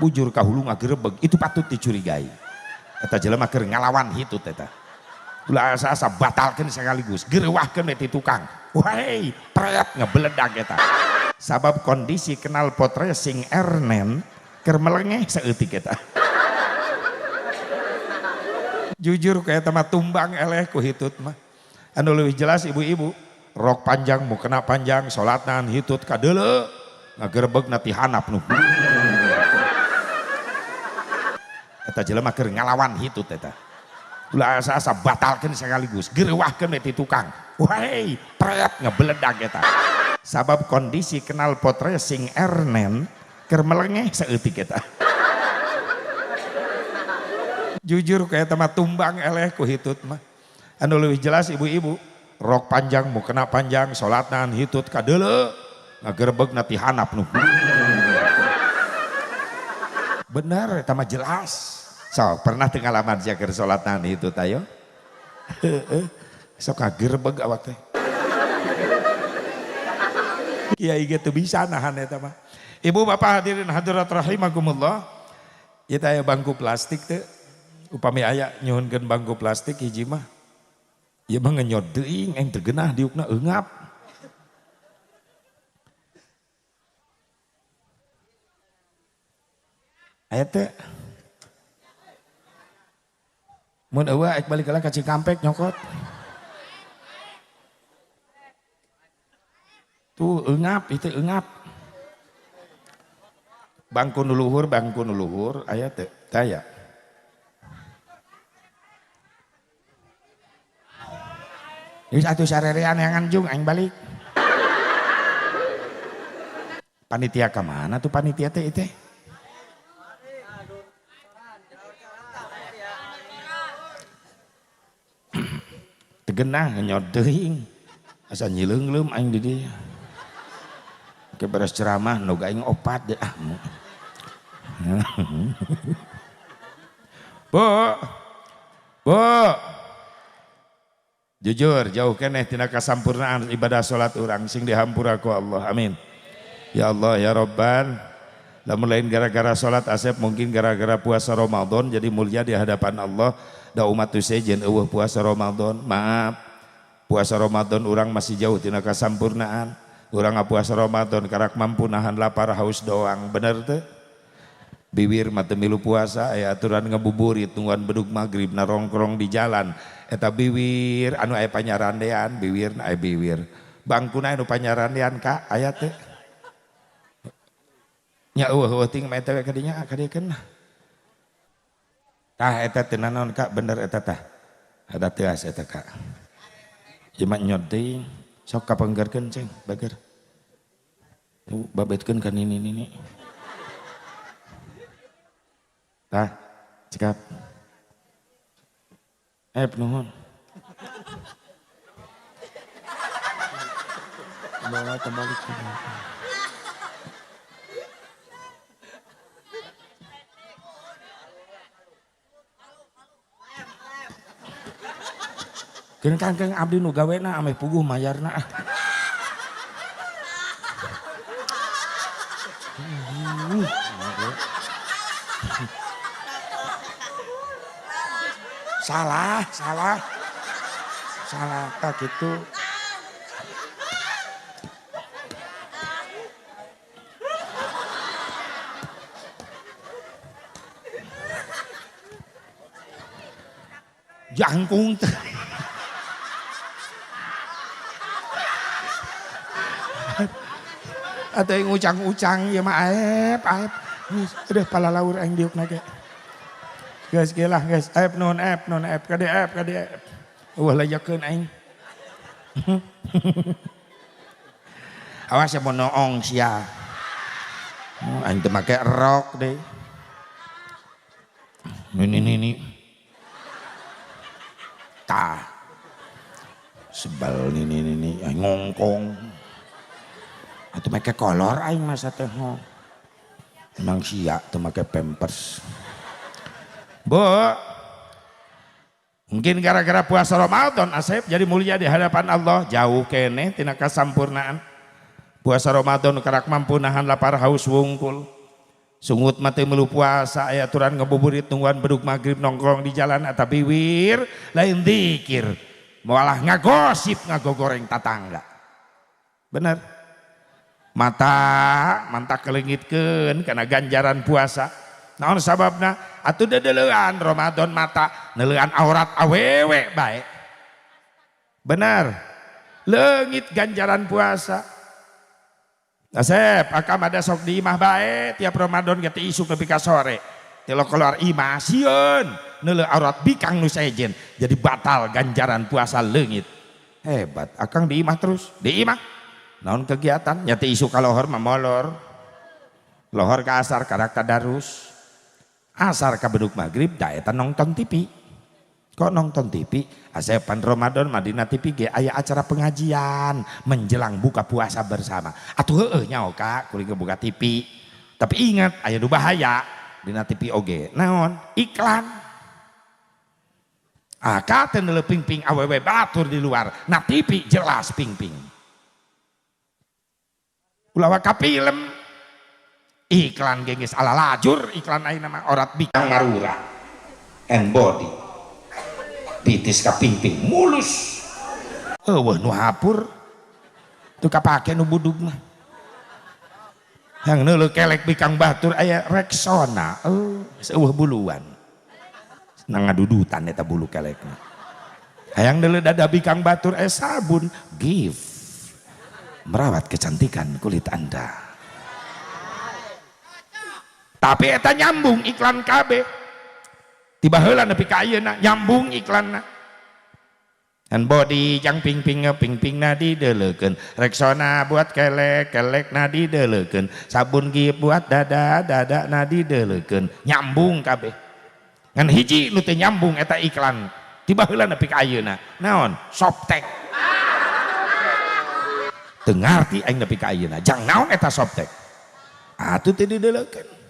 Bujur ka hulu ngagerebeg, itu patut dicurigai. Eta jelema keur ngalawan hitut eta. Ulah asa-asa batalkeun sekaligus, gerewahkeun we ti tukang. Wah, pret ngebeledag eta. Sabab kondisi kenal pot racing Ernen keur melengeh saeutik eta. Jujur kayak mah tumbang eleh ku hitut mah. Anu leuwih jelas ibu-ibu, rok panjang mukena panjang, salat nahan hitut kadeuleu, ngagerebeg na ti handap nu. Eta jelema keur ngalawan hitut eta. Ulah asa-asa batalkeun sekaligus, gerewahkeun we ti tukang. Wah, pret ngebeledag eta. Sabab kondisi kenal pot racing Ernen keur melengeh saeutik eta. Jujur kayak mah tumbang eleh ku hitut mah. Anu leuwih jelas ibu-ibu, rok panjang mukena panjang, salat nahan hitut kadeuleu, ngagerebeg na ti handap nu. Bener eta mah jelas. So, pernah teu ngalaman sia keur salat nahan hitut ayo? Heeh. Sok ngagerebeg awak teh. Kiai ge teu bisa nahan eta mah. Ibu bapak hadirin hadirat rahimakumullah. Ieu teh aya bangku plastik teu. Upami aya nyuhunkeun bangku plastik hiji mah. Ieu mah ngenyot teuing aing teu geunah diukna eungap. Aya teu? Mun eueuh aik balik heula ka Cikampek nyokot. Tuh eungap itu eungap. Bangku nu luhur aya teu? Teu aya. Geus atuh sarerean yang anjung aing balik. Panitia ka mana tuh panitia teh teh? Tegenah ngenyot teuing. Asa nyileungleum aing di dieu. Ke beres ceramah nu aing opat deh ah. Bu. Bu, jujur jauh keneh tina kasampurnaan ibadah salat urang, sing dihampura ku Allah, amin. Ya Allah ya Robban. Lamun lain gara-gara salat Asep, mungkin gara-gara puasa Ramadan jadi mulia di hadapan Allah. Da umat tu sejen eueuh puasa Ramadan. Maaf, puasa Ramadan urang masih jauh tina kasampurnaan. Urang puasa Ramadan karak mampu nahan lapar haus doang, bener teu? Bibir mah teu milu puasa, aya aturan ngabuburit tungguan bedug maghrib narongkrong di jalan. Eta biwir anu aya panyarandean, biwir aya biwir. Bangkuna anu panyarandean ka aya teu? Nya eueuh eueuh ting mah eta we kadinya kadiekeun. Tah eta teu nanaon ka, bener eta tah. Ada teas eta ka. Ieu mah nyod teuing. Sok kapenggerkeun ceng, bager. Tuh babetkeun ka nini nini. Tah, cekap. Nuhun. Bawa kembali ke Keun kangkeng abdi nu gawena ameh puguh mayarna. Salah, salah. Salah tak gitu. Jangkung teh. Atau yang ucang-ucang ya mah aep, aep. Udah pala laur aing diuk nage. Guys, gelah guys. Aep non aep non aep kade aep kade aep. Wah lajakeun aing. Awas ya mau noong sia. Aing teu make rok deui. Ini ini ini. Tah. Sebel ini ini ini aing ngongkong. Atuh make kolor aing masa teh. Emang sia teu make pampers. Bu, mungkin gara-gara puasa Ramadan Asep jadi mulia di hadapan Allah, jauh keneh tina kasampurnaan. Puasa Ramadan karak mampu nahan lapar haus wungkul. Sungut mati melu puasa aya aturan ngabuburit tungguan bedug maghrib nongkrong di jalan atau biwir lain dikir. Malah ngagosip ngagogoreng tatangga. Bener. Mata mantak kelengitkeun kana ganjaran puasa. Naon sababna? Atuh dedeleuan Ramadan mata neuleuan aurat awewe bae. Bener. Leungit ganjaran puasa. Asep, akam ada sok di imah bae tiap Ramadan ge teh isuk nepi ka sore. Teu keluar imah sieun neuleuh aurat bikang nu sejen jadi batal ganjaran puasa leungit. Hebat, akang di imah terus, di imah. Naon kegiatan? Nya teh isuk ka lohor mah molor. Lohor ka asar karak tadarus. Asar ka bedug maghrib da eta nonton TV. Kok nonton TV? Asepan Ramadan Madinah TV ge aya acara pengajian menjelang buka puasa bersama. Atuh heueuh nyaho ka kuring buka TV. Tapi ingat aya nu bahaya dina TV oge. Naon? Iklan. Ah ka teu neuleuh pingping awewe batur di luar. Na TV jelas pingping. Ulah ka film. Iklan ge geus ala lajur iklan ayeuna mah orat bikang marura. And body. Pitis ka pingping mulus. Eueuh nu hapur. Teu kapake nu budug mah. Yang neuleuh kelek bikang batur aya Rexona. Geus eueuh buluan. Nang ngadudutan eta bulu kelekna. Hayang neuleuh dada bikang batur aya sabun Gift. Merawat kecantikan kulit Anda. Tapi eta nyambung iklan KB. Tiba heula nepi ka ayeuna nyambung iklanna. And body jang ping-ping ping-ping na dideleukeun. Rexona buat kelek, kelek na dideleukeun. Sabun Gift buat dada, dada na dideleukeun. Nyambung kabeh. Ngan hiji nu teu nyambung eta iklan. Tiba heula nepi ka ayeuna. Naon? Softex. Teu ngarti aing nepi ka ayeuna. Jang naon eta Softex? Atuh teu dideleukeun.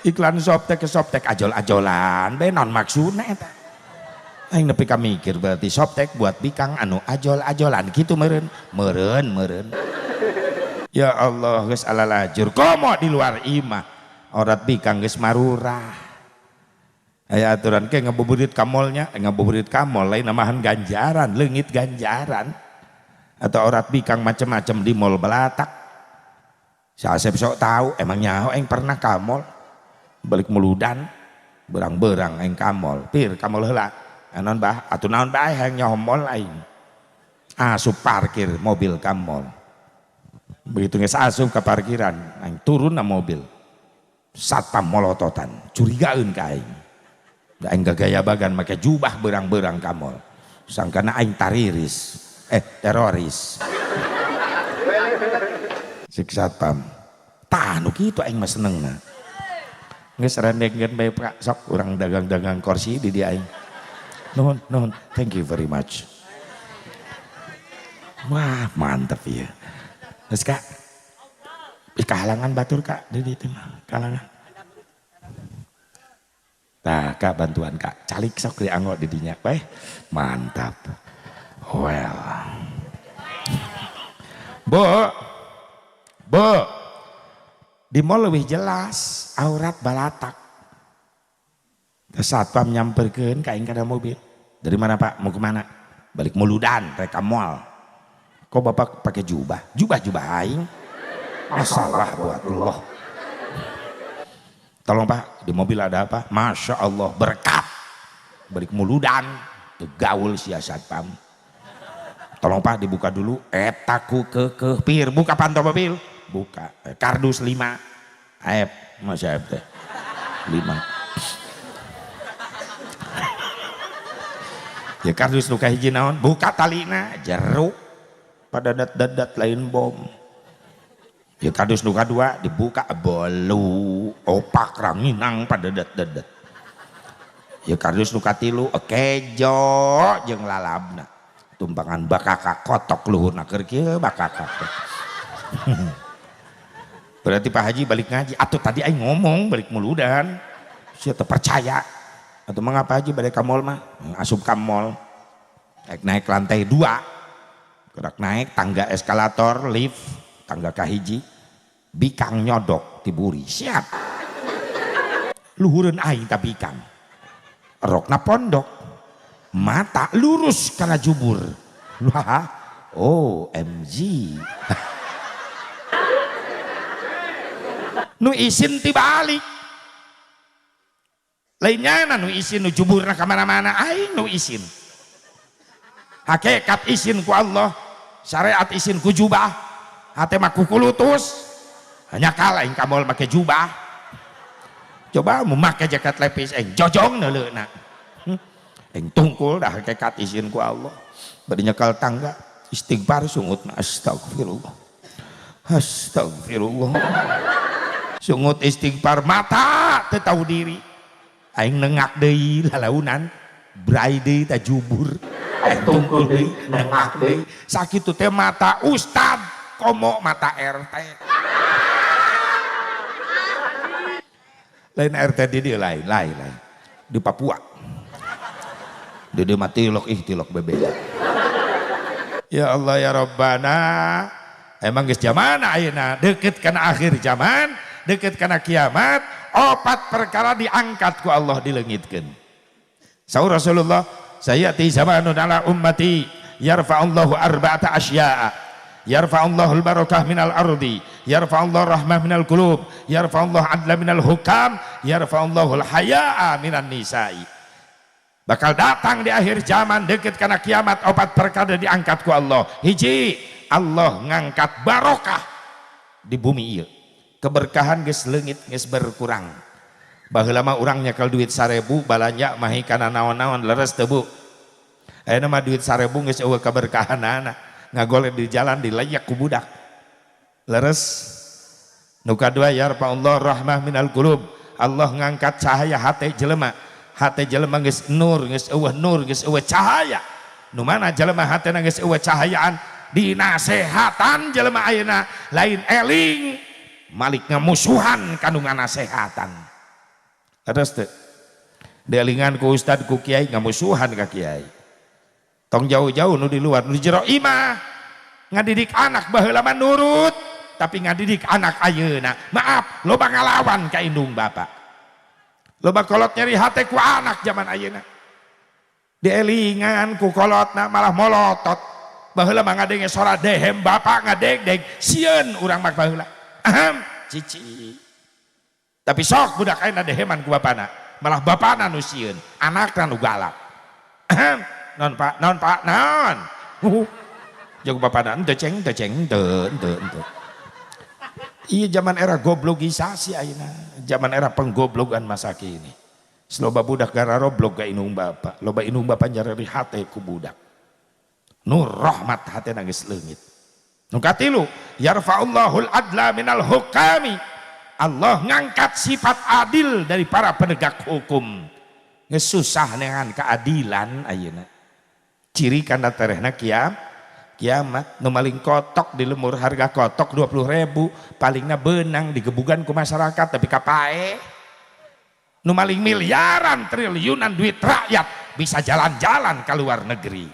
Iklan Softex ke Softex ajol-ajolan bae, naon maksudna eta? Aing nepi ka mikir, berarti Softex buat bikang anu ajol-ajolan gitu meureun. Meureun meureun. Ya Allah, geus alalajur komo di luar imah aurat bikang geus marurah. Aya aturan ke ngabuburit ka mallnya, ngabuburit ka mall lain namahan ganjaran, leungit ganjaran. Atau aurat bikang macem-macem di mall belatak. Saya sok tahu, emang nyaho aing pernah ka mall. Balik muludan, berang-berang aing ka mall. Pir ka mall heula. Naon bah? Atuh naon bae hayang nyaho mall aing. Asup parkir mobil ka mall. Begitu geus asup ke parkiran, aing turun na mobil. Satpam molototan, curigaeun ka aing. Da aing gagaya bagan make jubah berang-berang ka mall. Sangkana aing tariris, teroris. Cek satpam. Tah nu kitu aing mah senengna. Geus rendengkeun bae Pak, sok urang dagang-dagang kursi di dieu aing. Nuhun, nuhun. Thank you very much. Wah, mantep ya. Geus Kak. Kahalangan batur Kak di dieu mah, kahalangan. Tah Kak, bantuan Kak. Calik sok dianggo di dinya bae. Mantap. Well. Bu. Bu. Di mall lebih jelas aurat balatak. Satpam nyamperkeun ka aing kana mobil. Dari mana Pak? Mau kemana? Balik muludan, rek ka mall. Kok Bapak pakai jubah? Jubah-jubah aing. Masalah buat Allah. Tolong Pak, di mobil ada apa? Masya Allah, berkat. Balik muludan, tuh gaul sia satpam. Tolong Pak dibuka dulu. Etaku ke pir, buka pantau mobil. Buka. Kardus 5. Aep, masya aep teh. 5. Ya kardus nu kahiji naon? Buka talina, jeruk. Pada dat-dat lain bom. Ya kardus nu kadua dibuka bolu, opak ranginang pada dat-dat. Ya kardus nu katilu kejo jeung lalabna. Tumpangan bakaka kotok luhurna keur kieu bakaka. Berarti Pak Haji balik ngaji. Atuh tadi aing ngomong balik muludan. Sia teu percaya. Atau mengapa Haji balik ka mall mah? Asup ka mall. Naik lantai 2. Gerak naik tangga eskalator, lift, tangga kahiji. Bikang nyodok tiburi. Siap. Luhureun aing ta bikang. Rokna pondok. Mata lurus kana jubur. Wah, OMG. Nu isin tibalik. Lainnya nu isin nu juburna ka mana-mana aing nu isin. Hakikat isin ku Allah, syariat isin ku jubah. Hate mah kukulutus. Hanya kalah aing ka mall make jubah. Coba mu make jaket lepis aing jojong neuleuna. Aing tungkul dah hakikat isin ku Allah. Bari nyekal tangga istighfar sungutna astagfirullah. Astagfirullah. Sungut istighfar mata teu tahu diri. Aing nengak deui lalaunan, brai deui ta jubur. Aing tungkul deui nengak deui. Sakitu teh mata ustad komo mata RT. Lain RT di dieu lain, lain, lain. Di Papua. Di dieu mah tilok ih tilok bebeja. Ya Allah ya Rabbana. Emang geus zaman ayeuna deukeut kana akhir zaman, deukeut kana kiamat, opat perkara diangkat ku Allah dileungitkeun. Saur Rasulullah, sayati zamanun ala ummati yarfa'ullahu arba'ata asya'a. Yarfa'ullahu al-barakah minal ardi, yarfa'ullahu rahmah minal qulub, yarfa'ullahu adla minal hukam, yarfa'ullahu al-haya'a minan nisa'i. Bakal datang di akhir zaman deukeut kana kiamat opat perkara diangkat ku Allah. Hiji, Allah ngangkat barokah di bumi ieu. Keberkahan geus leungit geus berkurang. Baheula mah urang nyekel duit 1000 balanja mahi kana naon-naon leres teu Bu. Ayeuna mah duit 1000 geus eueuh keberkahanana. Ngagoleh di jalan dilayak ku budak. Leres. Nu kadua yarfa'ullahu rahmah minal qulub. Allah ngangkat cahaya hate jelema. Hate jelema geus nur, geus eueuh nur, geus eueuh cahaya. Nu mana jelema hatena geus eueuh cahayaan dinasehatan jelema ayeuna lain eling malik ngamusuhan kanu nganasehatan. Terus teu dielingan ku ustad ku kiai ngamusuhan ka kiai. Tong jauh-jauh nu di luar, nu di jero imah ngadidik anak baheula mah nurut, tapi ngadidik anak ayeuna maaf loba ngalawan ka indung bapak. Loba kolot nyeri hate ku anak zaman ayeuna. Dielingan ku kolotna malah molotot. Baheula mah ngadenge sora dehem bapak ngadegdeg sieun urang mah baheula. Aham cici. Tapi sok budak ayeuna deheman ku bapana, malah bapana nu sieun, anakna nu galak. Aham, non pak, non pak, non. Jago bapana henteu ceng, henteu ceng, henteu, henteu, henteu. Iya zaman era goblogisasi ayeuna, zaman era penggoblogan masa kini. Loba budak gararoblog ka indung bapa, loba indung bapa nyareri hate ku budak. Nur rahmat hatena geus leungit. Nu katilu, yarfa'ullahul adla minal hukami. Allah ngangkat sifat adil dari para penegak hukum. Geus susah neangan keadilan ayeuna. Ciri kana terehna kiamat, nu maling kotok di lemur harga kotok 20.000, palingna benang digebugan ku masyarakat tapi kapae. Nu maling miliaran triliunan duit rakyat bisa jalan-jalan ke luar negeri.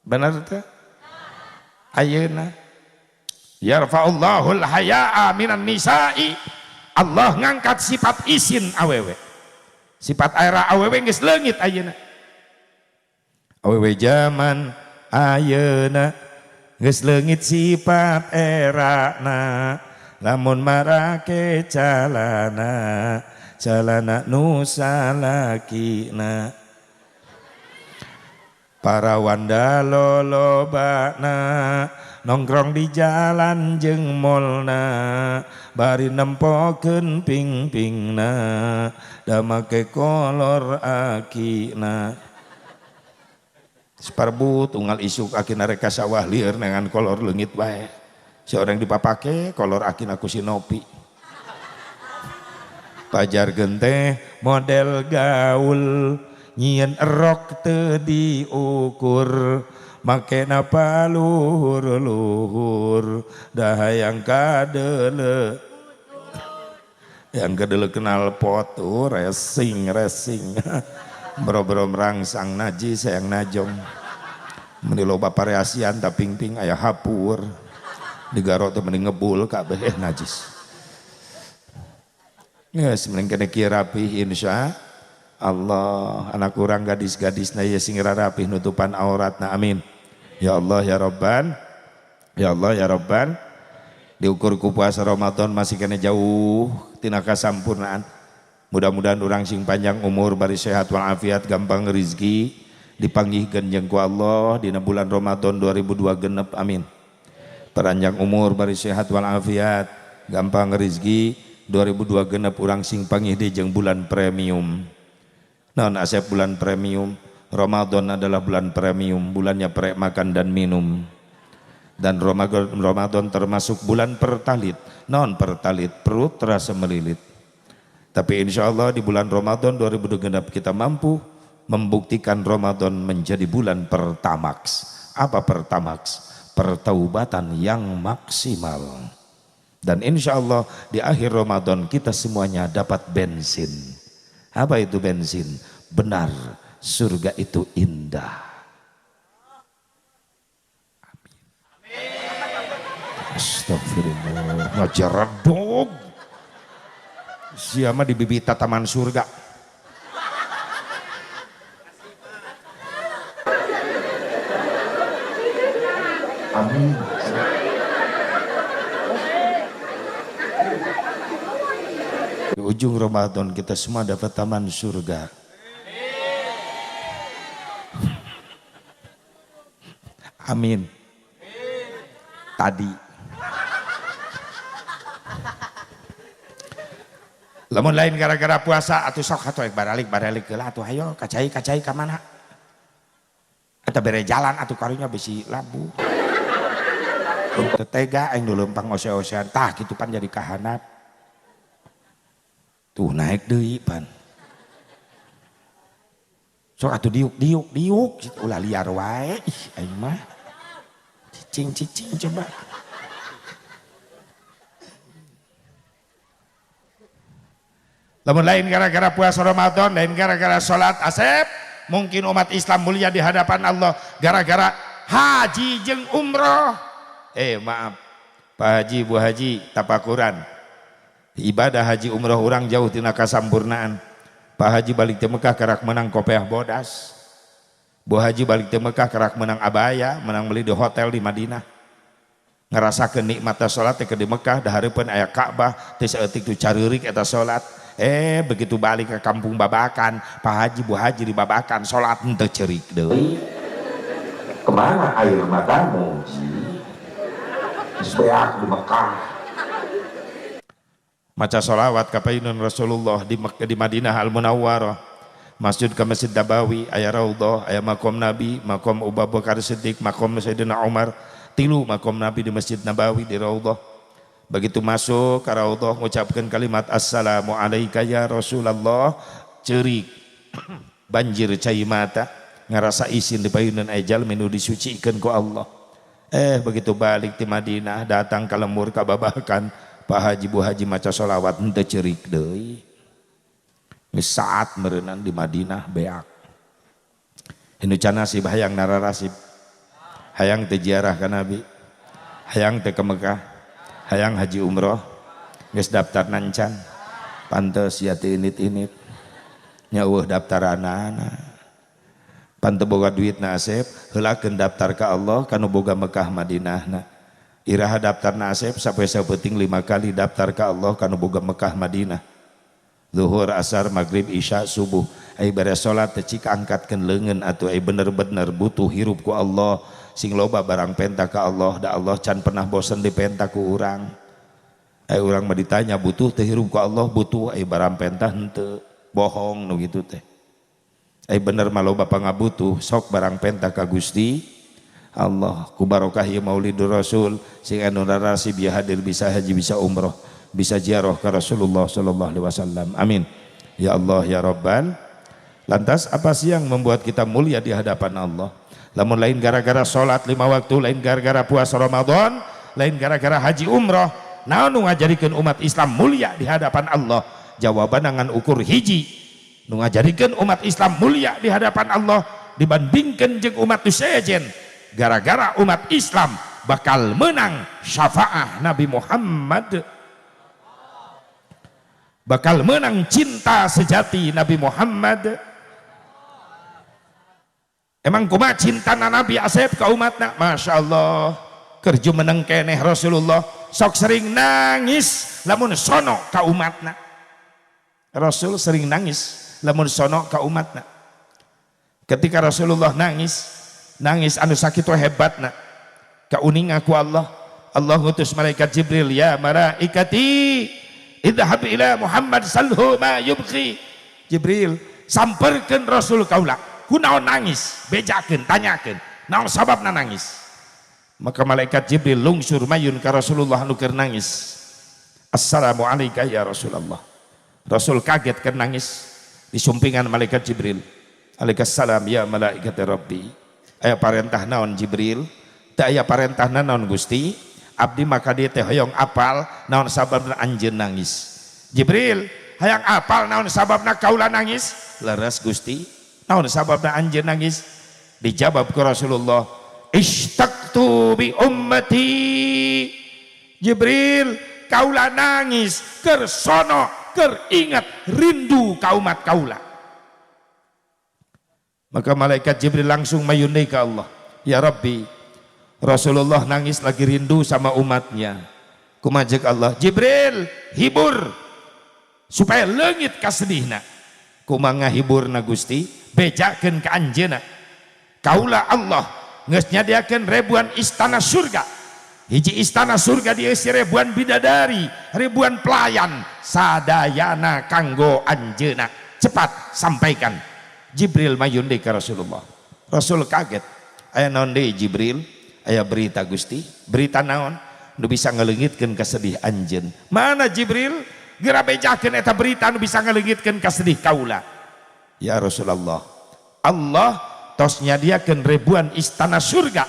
Benar teh? Ayeuna yarfa'ullahul haya'a minan nisa'i. Allah ngangkat sifat isin awewe. Sifat era awewe geus leungit ayeuna. Awewe zaman ayeuna geus leungit sifat erana, lamun marake calana, calana nu salakina. Para wanda lolobana nongkrong di jalan jeung molna, bari nempokeun ping-pingna, da make kolor akina. Separbut unggal isuk akina rek ka sawah lieur dengan kolor leungit bae. Seorang dipapake kolor akina ku si Nopi. Pajar gente model gaul nyieun erok teu diukur, make napa luhur-luhur da hayang kadele. Yang kadele kenal pot tuh racing racing. Boro-boro merangsang najis sayang najong. Meni loba variasian ta ping-ping aya hapur. Digaro teh meni ngebul kabeh najis. Geus mending kene kieu rapih insya Allah. Anak urang gadis-gadisna ye sing rapih nutupan auratna, amin. Ya Allah ya Rabban. Ya Allah ya Rabban. Diukur ku puasa Ramadan masih kene jauh tina kasampurnaan. Mudah-mudahan urang sing panjang umur, bari sehat walafiat, gampang rezeki, dipanggihkeun jeung ku Allah dina bulan Ramadan 2002 genep, amin. Panjang umur, bari sehat walafiat, gampang rezeki, 2002 genep urang sing panggih deui jeung bulan premium. Naon asep bulan premium? Ramadan adalah bulan premium, bulannya prek makan dan minum. Dan Ramadan termasuk bulan pertalit. Naon pertalit? Perut terasa melilit. Tapi insya Allah di bulan Ramadan 2002 genep kita mampu membuktikan Ramadan menjadi bulan pertamax. Apa pertamax? Pertaubatan yang maksimal. Dan insya Allah di akhir Ramadan kita semuanya dapat bensin. Apa itu bensin? Benar, surga itu indah. Amin. Astagfirullah, ngajar dog. Siapa di bibita taman surga? Amin. Di ujung Ramadan kita semua dapat taman surga. Amin. Tadi. Lamun lain gara-gara puasa atuh sok atuh baralik-baralik heula atuh hayo kacai-kacai ka mana? Eta bere jalan atuh karunya bisi labuh. Teu tega aing nu leumpang ose-osean tah kitu pan jadi kahanap. Tuh naik deui pan. Sok atuh diuk diuk diuk ulah liar wae ih aing mah. Cicing cicing coba. Lamun lain gara-gara puasa Ramadan, lain gara-gara salat, Asep, mungkin umat Islam mulia di hadapan Allah gara-gara haji jeung umroh. Maaf, Pak Haji, Bu Haji, tapakuran. Ibadah haji umroh urang jauh tina kasampurnaan. Pak Haji balik ke Mekah karak menang kopeah bodas. Bu Haji balik ke Mekah karak menang abaya, menang beli di hotel di Madinah. Ngerasakeun nikmatna salat teh di Mekah, da hareupeun aya Ka'bah, teh saeutik tu careurik eta salat. Begitu balik ke kampung Babakan, Pak Haji, Bu Haji di Babakan salat henteu ceurik deui. Kemana air matamu, Ji? Beak di Mekah. Maca sholawat ka payunun Rasulullah di Mekah, di Madinah Al Munawwarah. Masjid ke Masjid Nabawi, aya raudhah, aya makom Nabi, makom Abu Bakar Siddiq, makom Sayyidina Umar, tilu makom Nabi di Masjid Nabawi di raudhah. Begitu masuk ke raudhah ngucapkeun kalimat assalamu alayka ya Rasulullah, ceurik banjir cai mata, ngarasa isin di payunan aya jalmi nu disucikeun ku Allah. Begitu balik di Madinah datang ka lembur ka Babakan, Pak Haji, Bu Haji maca sholawat henteu ceurik deui. Geus saat meureunan di Madinah beak. Inu can nasib hayang nararasib. Hayang teu ziarah ka Nabi. Hayang teu ke Mekah. Hayang haji umroh. Geus daftar nancan. Pantes ya teu init-init. Nya eueuh daftaranana. Pan teu boga duit na Asep, heulakeun daftar ka Allah kanu boga Mekah Madinahna. Iraha daftar na Asep sampai saeupeting 5 kali daftar ka Allah kanu boga Mekah Madinah. Zuhur, asar, maghrib, isya, subuh. Ai beres salat teh cik angkatkeun leungeun atuh ai bener-bener butuh hirup ku Allah. Sing loba barang penta ka Allah, da Allah can pernah bosen dipenta ku urang. Ai urang mah ditanya butuh teh hirup ku Allah, butuh, ai barang penta henteu. Bohong nu kitu teh. Ai bener mah loba pangabutuh, sok barang penta ka Gusti Allah. Ku barokah ieu Maulidur Rasul sing anu narasib ya hadir bisa haji bisa umroh, bisa ziarah ke Rasulullah sallallahu alaihi wasallam. Amin. Ya Allah ya Rabbal. Lantas apa sih yang membuat kita mulia di hadapan Allah? Lamun lain gara-gara salat 5 waktu, lain gara-gara puasa Ramadan, lain gara-gara haji umroh, naon nu ngajarikeun umat Islam mulia di hadapan Allah? Jawaban ngan ukur hiji. Nu ngajarikeun umat Islam mulia di hadapan Allah dibandingkan jeung umat nu sejen, gara-gara umat Islam bakal menang syafaah Nabi Muhammad, bakal menang cinta sejati Nabi Muhammad. Emang kumaha cinta Nabi Asep ka umatna? Masya Allah, kerja meneng keneh Rasulullah sok sering nangis lamun sono ka umatna. Rasul sering nangis lamun sono ka umatna. Ketika Rasulullah nangis, nangis anu sakitu hebatna, kauninga ku Allah. Allah ngutus malaikat Jibril, ya malaikati idhab ila Muhammad salhu ma yubki. Jibril, samperkeun Rasul kaula, kunaon nangis, bejakeun, tanyakeun naon sababna nangis. Maka malaikat Jibril lungsur mayun ka Rasulullah anu keur nangis. Assalamualaikum ya Rasulullah. Rasul kaget keur nangis disumpingan malaikat Jibril. Alaikassalam ya malaikat Rabbi. Aya parentah naon Jibril? Teu aya parentah naon Gusti? Abdi maka dia teh hoyong apal naon sababna anjeun nangis. Jibril, hayang apal naon sababna kaula nangis? Leres Gusti. Naon sababna anjeun nangis? Dijawab ku Rasulullah, ishtaqtu bi ummati. Jibril, kaula nangis keur sono, keur ingat rindu ka umat kaula. Maka malaikat Jibril langsung mayun deui ka Allah. Ya Rabbi, Rasulullah nangis lagi rindu sama umatnya. Kumajek Allah, Jibril, hibur supaya leungit kasedihna. Kumaha hiburna Gusti? Bejakeun ka anjeunna. Kaula Allah geus nyadiakeun ribuan istana surga. Hiji istana surga diisi ribuan bidadari, ribuan pelayan, sadayana kanggo anjeunna. Cepat sampaikan. Jibril mayun deui ka Rasulullah. Rasul kaget. Aya naon deui Jibril? Aya berita Gusti. Berita naon? Nu bisa ngaleungitkeun kasedih anjeun. Mana Jibril? Geura bejakeun eta berita nu bisa ngaleungitkeun kasedih kaula. Ya Rasulullah, Allah tos nyadiakeun ribuan istana surga.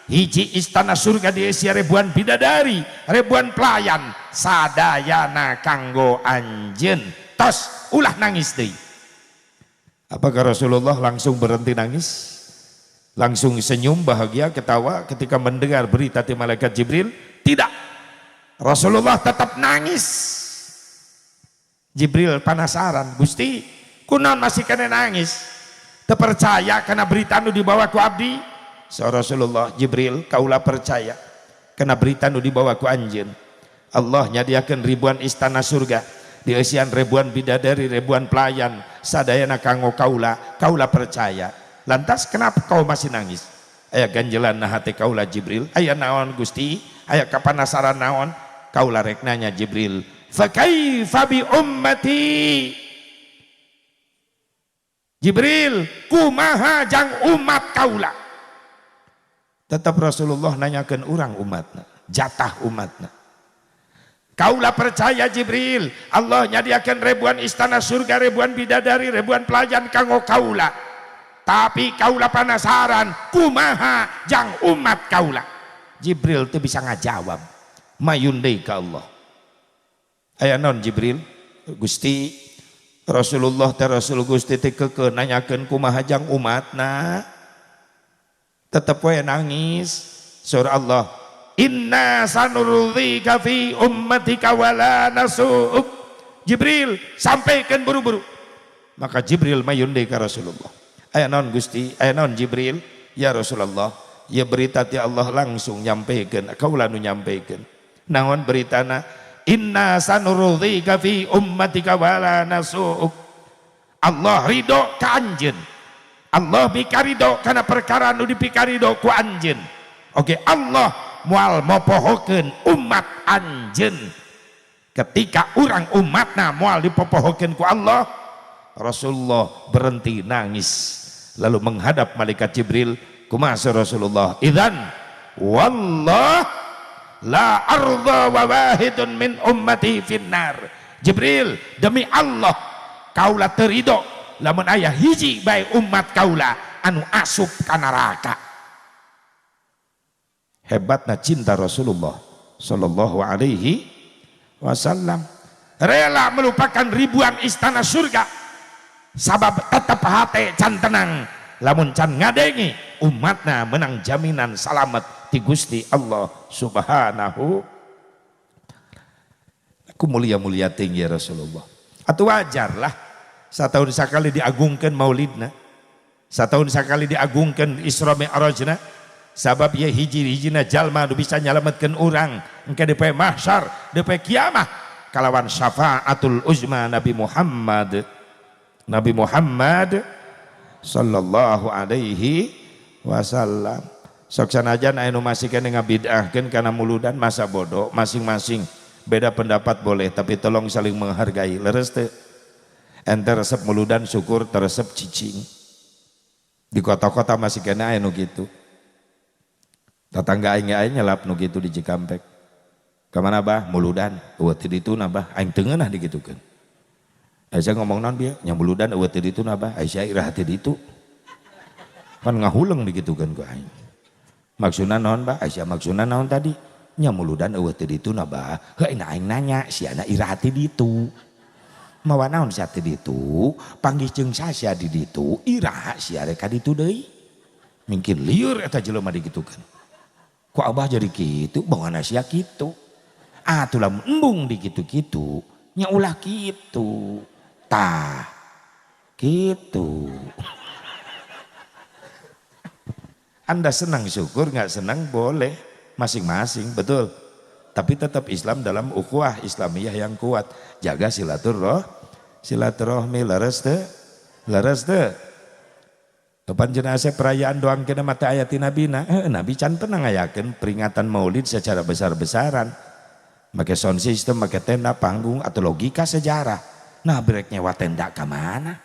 Hiji istana surga diisi ribuan bidadari, ribuan pelayan, sadayana kanggo anjeun. Tos, ulah nangis deui. Apakah Rasulullah langsung berhenti nangis? Langsung senyum, bahagia, ketawa ketika mendengar berita ti malaikat Jibril? Tidak. Rasulullah tetap nangis. Jibril penasaran, Gusti, kunaon masih keneh nangis? Teu percaya karena berita nu dibawa ku abdi? So Rasulullah, Jibril, kaula percaya karena berita nu dibawa ku anjeun. Allah nyadiakeun ribuan istana surga, dieusian ribuan bidadari, ribuan pelayan, sadayana kanggo kaula, kaula percaya. Lantas kenapa kau masih nangis? Aya ganjelan na hati kaula, Jibril. Aya naon, Gusti? Aya kapanasaran naon? Kaula rek nanya, Jibril. Fa kaifa bi ummati? Jibril, kumaha jang umat kaula? Tetap Rasulullah nanyakan urang umatna, jatah umatna. Kaula percaya, Jibril, Allah nyadiakan ribuan istana surga, ribuan bidadari, ribuan pelayan kanggo kaula. Tapi kaula penasaran, kumaha jang umat kaula? Jibril teu bisa ngajawab. Mayun deui ka Allah. Aya naon, Jibril? Gusti, Rasulullah teh, Rasul Gusti teh keukeuh nanyakeun kumaha jang umatna. Tetep we nangis. Surah Allah, inna sanurdhika fi ummatika wala nasu'uk. Jibril, sampaikan buru-buru. Maka Jibril mayun deui ka Rasulullah. Aya naon, Gusti? Aya naon, Jibril? Ya Rasulullah, ya berita ti Allah langsung nyampaikan, kaula nu nyampaikan. Naon beritana? Inna sanurdhika fi ummatika wala nasu'uk. Allah ridho ka anjeun. Allah mikarido karena perkara nu dipikarido ku anjeun. Oke, Allah moal mopohokeun umat anjeun. Ketika urang umatna moal dipopohokeun ku Allah, Rasulullah berhenti nangis lalu menghadap malaikat Jibril. Kumaha Rasulullah? Idzan wallah la arda wa wahidun min ummati finnar. Jibril, demi Allah kaula teu rido lamun aya hiji bae umat kaula anu asup ka neraka. Hebatna cinta Rasulullah sallallahu alaihi wasallam, rela melupakan ribuan istana surga sabab tetap hati can tenang lamun can ngadengi umatna menang jaminan salamet ti Gusti Allah Subhanahu. Aku mulia-mulia tinggi ya Rasulullah. Atau wajarlah setahun sekali diagungkan maulidna, setahun sekali diagungkan Isra Mi'rajna, sabab ya hiji-hijina jalma nu bisa nyalametkeun urang engke di poe mahsyar, di poe kiamah, kalawan syafaatul uzma Nabi Muhammad, Nabi Muhammad sallallahu alaihi wasallam. Sok sanajan aya nu masih keneh ngabid'ahkeun kana muludan, masa bodoh masing-masing. Beda pendapat boleh, tapi tolong saling menghargai. Leres teu? Ente resep muludan syukur, teu resep cicing. Di kota-kota masih keneh aya nu kitu. Tetangga aing aing nyelap nu kitu di Cikampek. Kemana, bah? Muludan. Euweuh ti ditu na, bah. Aing teu ngeunah digitukeun. Aisyah ngomong naon bieu? Nya muludan euweuh ti ditu na, bah. Aisyah iraha ti ditu. Pan ngahuleng digitukeun ku aing. Maksudna naon, bah? Aisyah maksudna naon tadi? Nya muludan euweuh ti ditu na, bah. Heuh, aing nanya sia na iraha ti ditu. Mawa naon sia ti ditu? Panggih jeung sia di ditu, iraha sia rek ka ditu deui? Mungkin lieur eta jelema digitukeun. Ku abah jadi kitu, bawana sia kitu. Atuh lamun embung dikitu-kitu, nya ulah kitu. Tah, gitu. Anda senang syukur, nggak senang boleh, masing-masing, betul. Tapi tetap Islam dalam ukhuwah Islamiyah yang kuat. Jaga silaturahmi, leres teu? Leres teu? Kapan jenazah perayaan doang kena mata ayat Nabi na, Nabi can pernah ngayakeun peringatan Maulid secara besar-besaran. Make sound system, make tenda, panggung atau logika sejarah. Nah, brek nyewa tenda ke mana?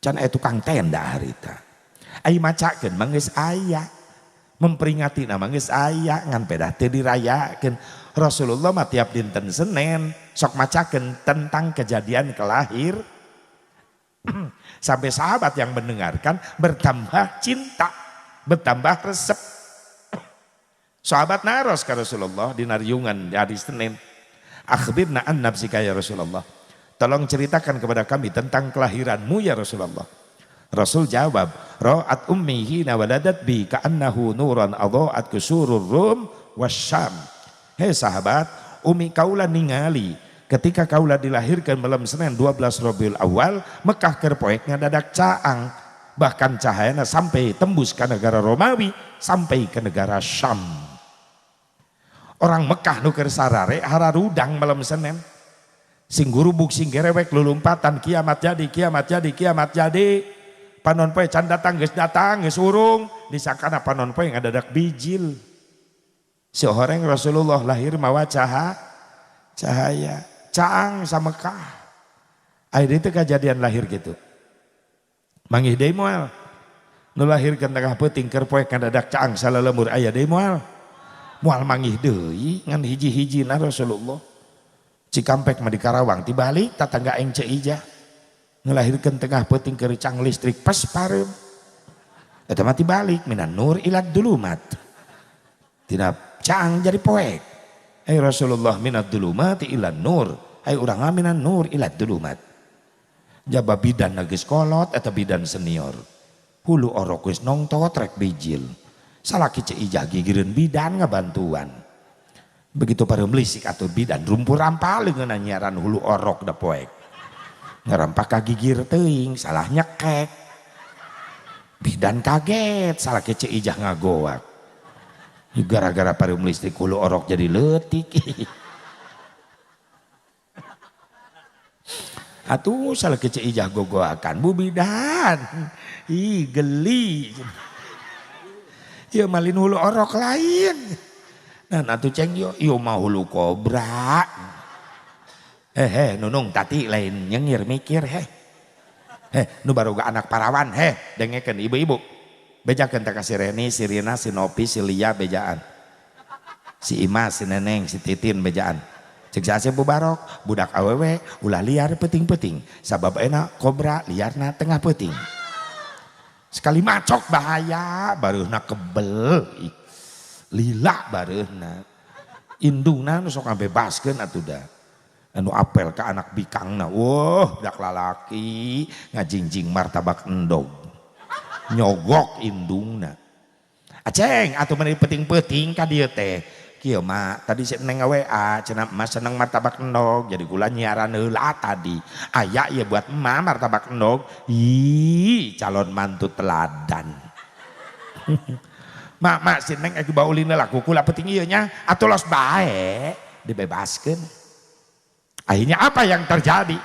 Can aya tukang tenda harita. Ai macakeun mah geus aya. Memperingati nama geus aya, ngan pedah teu dirayakeun. Rasulullah mah tiap dinten Senin sok macakeun tentang kejadian kelahir. Sampai sahabat yang mendengarkan bertambah cinta, bertambah resep. Sahabat naros ke Rasulullah di nariungan di hari Senin. Akhbirna an nafsika ya Rasulullah. Tolong ceritakan kepada kami tentang kelahiranmu ya Rasulullah. Rasul jawab, ra'at ummi hina waladat bi ka'annahu nuran adha'at kusurur rum wasyam. Hei sahabat, umi kaula ningali ketika kaula dilahirkan malam Senin 12 Rabiul Awal, Mekah keur poek ngadadak caang, bahkan cahayana sampai tembus ke negara Romawi, sampai ke negara Syam. Orang Mekah nu keur sarare hararudang malam Senin. Sing gurubuk sing gerewek lulumpatan kiamat jadi, kiamat jadi, kiamat jadi. Panon poe can datang geus datang geus urung, disangkana panon poe ngadadak bijil. Si horeng Rasulullah lahir mawa cahaya, caang sa Mekah. Akhirnya itu kejadian lahir gitu. Manggih deui moal. Nu lahirkeun tengah peuting keur poek ngadadak caang salalemur aya deui moal. Moal manggih deui ngan hiji-hijina Rasulullah. Cikampek mah di Karawang tibalik tatangga aing Ceu Ijah. Ngelahirkeun tengah peuting keur cang listrik pas pareum. Eta mah tibalik minan nur ila dulumat. Tina caang jadi poek. Hai Rasulullah minad dulumati ila nur. Hai urang minan nur ila dulumat. Jaba bidan geus kolot eta bidan senior. Hulu orok geus nongtot rek bijil. Salaki Ceu Ijah gigireun bidan ngabantuan. Begitu pareum lisik atuh bidan rumpur rampal leungeunna nyiaran hulu orok da poek. Ngarampak ka gigir teuing salah nyekek. Bidan kaget salaki Ceu Ijah ngagoak. Gara-gara pareum listrik hulu orok jadi leutik. Atuh salaki Ceu Ijah gogoakan bu bidan. Ih geli. Ieu malin hulu orok lain. Nah atuh ceng yo ieu mah hulu kobra. Eh nunung tati lain nyengir mikir heh. Heh nu baroga anak parawan heh dengekeun ibu-ibu. Bejakeun teh ka si Reni, si Rina, si Nopi, si Lia bejaan. Si Ima, si Neneng, si Titin bejaan. Cek saha Bu Barok, budak awewe ulah liar peuting-peuting. Sabab enak kobra liarna tengah peuting. Sekali macok bahaya, bareuhna kebel. Lila bareuhna. Indungna nu sok ngabebaskeun atuh da. Anu apel ka anak bikangna, wah budak lalaki ngajingjing martabak endog. Nyogok indungna. Aceng atuh meni peuting-peuting ka dieu teh. Kieu mah tadi si Neng WA cenah emak seneng martabak endog jadi kula nyiaran heula tadi. Aya ieu buat emak martabak endog. Ih, calon mantu teladan. Mak mak si Neng aya baulin heula ku kula peuting ieu nya atuh los bae dibebaskeun. Akhirnya apa yang terjadi?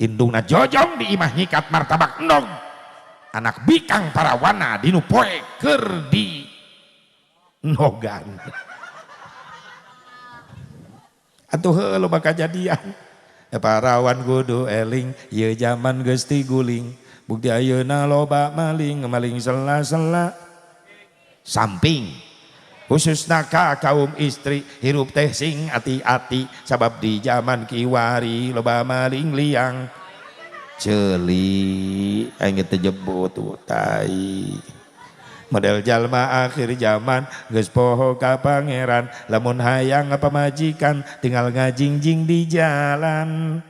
Indungna jojong di imah nyikat martabak endog. Anak bikang parawana dinu poe keur di nogan. Atuh heuh loba kajadian. Parawan kudu eling ieu jaman geus tiguling. Bukti ayeuna loba maling, maling sela-sela samping. Khususna ka kaum istri hirup teh sing ati-ati sabab di jaman kiwari loba maling liang. Ceuli aing teh jebot tai. Model jalma akhir zaman geus poho ka pangeran lamun hayang pamajikan tinggal ngajingjing di jalan.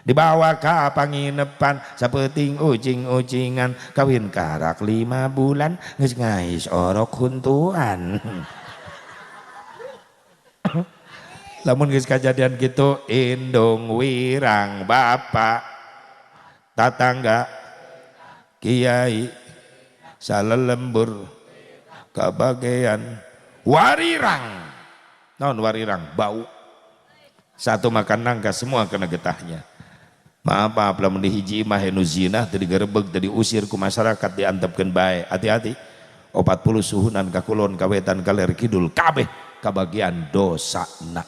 Dibawa ka panginepan sapeuting ucing-ucingan kawin karak 5 bulan geus ngais orok huntuan. Lamun geus kajadian kitu indung wirang bapak tatangga kiai salelembur kabagean warirang. Naon warirang? Bau. Satu makan nangka semua kena getahnya. Maaf maaf lamun di hiji imah nu zina teu digerebeg teu diusir ku masyarakat diantepkeun bae. Hati-hati. 40 suhunan ka kulon ka wetan ka ler kidul kabeh kabagian dosana.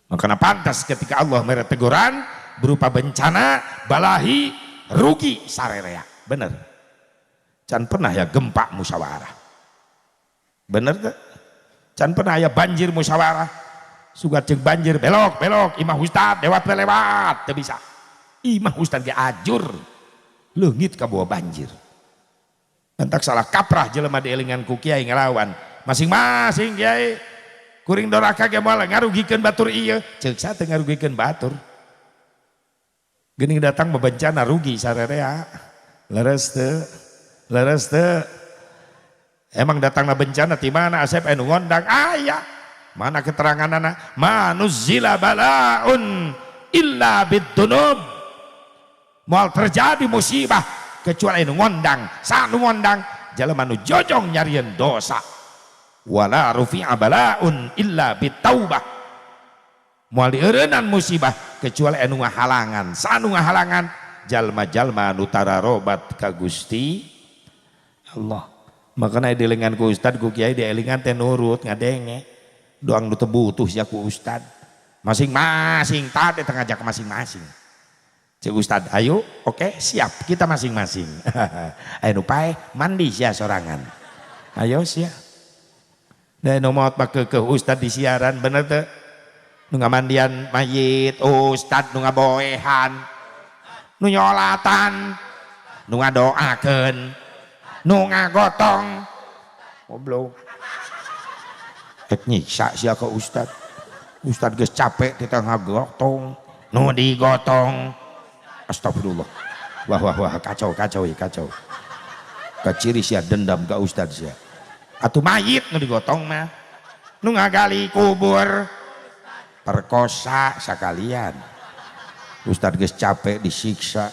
Makana pantas ketika Allah mere teguran berupa bencana, balahi, rugi sarerea. Bener. Can pernah ya gempa musyawarah. Bener teu? Can pernah ya banjir musyawarah. Sugat jeung banjir belok belok imah ustad lewat lewat teu bisa. Imah ustad ge ajur. Leungit ka bawa banjir. Entak salah kaprah jelema dielingan ku kiai ngelawan. Masing-masing kiai. Kuring doraka ge moal ngarugikeun batur ieu. Ceuk saha teu ngarugikeun batur. Geuning datang bebencana rugi sarerea. Leres teu? Leres teu? Emang datangna bencana ti mana Asep anu ngondang? Aya. Mana keteranganana? Manuzila balaun illa bidunub. Moal terjadi musibah kecuali anu ngondang. Sanu ngondang jalma nu jojong nyarieun dosa. Wala rufi'a balaun illa bitaubah. Moal dieureunnan musibah kecuali anu ngahalangan. Sanu ngahalangan jalma-jalma nu tararobat ka Gusti Allah. Makana dielingan ku ustad ku kiai dielingan teh nurut ngadenge. Doang nu teu butuh sia ku ustad. Masing-masing tadi teh ngajak masing-masing. Cek ustad, ayo, oke, siap, kita masing-masing. Ayo nu paeh mandi sia sorangan. Ayo sia. Dan nu maot mah keukeuh ustad di siaran bener teu? Nu ngamandian mayit, ustad nu ngaboehan, nu nyolatan, nu ngadoakeun, nu ngagotong. Goblok. Rek nyiksa sia ka ustad. Ustad geus capek teh ngagotong, nu digotong. Astagfirullah. Wah wah wah, kacau kacau ya kacau. Kaciri sia dendam ka ustad sia. Atuh mayit nu digotong mah. Nu ngagali kubur. Perkosa sakalian. Ustad geus capek disiksa.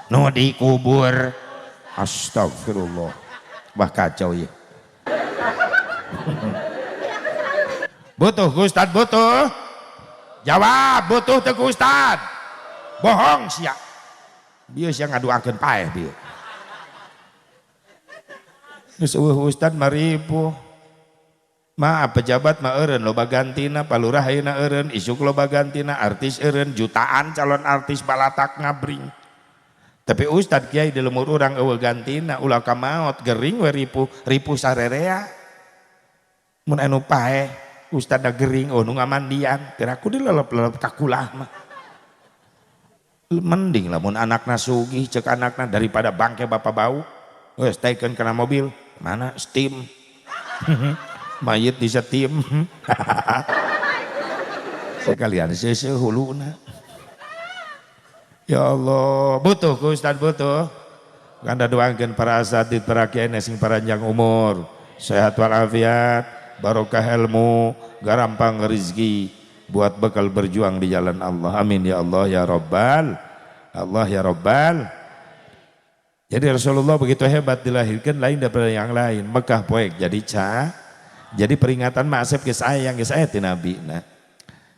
Nu dikubur. Astagfirullah. Wah kacau ya. Butuh ustad butuh. Jawab butuh teu ku ustad. Bohong sia. Bieu sia ngaduakeun paeh bieu. Geus eueuh ustad maripuh. Maaf pejabat mah eureun loba gantina, palurah ayeuna eureun, isuk loba gantina, artis eureun, jutaan calon artis balatak ngabring. Tapi ustad kiai di lemur urang eueuh gantina, ulah ka maot gering we ripuh, ripuh sarerea. Mun anu paeh ustad da gering oh nu ngamandian, piraku dilelep-lelep ka kulah mah. Mending lah mun anakna sugih cek anakna daripada bangke bapak bau. Geus taikeun kana mobil, mana steam. Mayit di steam. Sekalian seuseuh huluna. Ya Allah, butuh ku ustad butuh. Kanda doakeun para asatid, para kiai sing paranjang umur, sehat walafiat, barokah ilmu, garampang rezeki buat bekal berjuang di jalan Allah. Amin ya Allah ya Rabbal. Allah ya Rabbal. Jadi Rasulullah begitu hebat dilahirkan lain daripada yang lain. Mekah poek jadi ca. Jadi peringatan mah asep geus aya geus aya ti Nabi. Nah,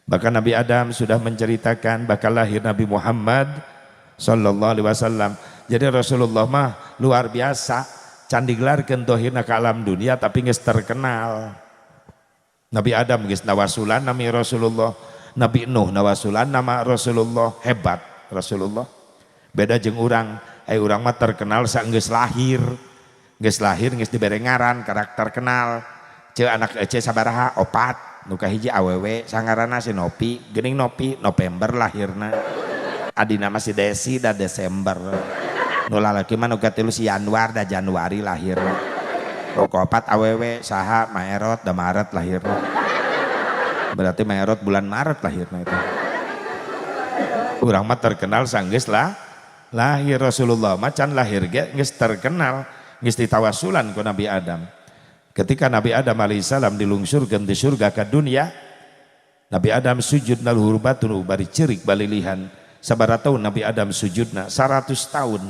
bahkan Nabi Adam sudah menceritakan bakal lahir Nabi Muhammad sallallahu alaihi wasallam. Jadi Rasulullah mah luar biasa, can digelarkeun dohirna ka alam dunia tapi geus terkenal. Nabi Adam geus nawasulan nami Rasulullah, Nabi Nuh nawasulan nama Rasulullah, hebat Rasulullah. Beda jeung urang, ai urang mah terkenal saenggeus lahir. Geus lahir geus dibere ngaran, karakter kenal. Ceu anak ece sabaraha opat, nu kahiji awewe sangaranna si Nopi, geuning Nopi November lahirna. Adina mah si Desi da Desember. Nu lalaki mah nu katilu si Januar da Januari lahirna. Nu kaopat awewe saha Maerot da Maret lahirna. Berarti Maerot bulan Maret lahirna itu. Urang mah terkenal sanggeus lah lahir. Rasulullah mah can lahir ge geus terkenal, geus ditawasulan ku Nabi Adam. Ketika Nabi Adam alaihissalam dilungsurkan di surga ke dunia, Nabi Adam sujud na luhur batu bari cerik balilihan. Sabaraha tahun Nabi Adam sujudna? 100 tahun.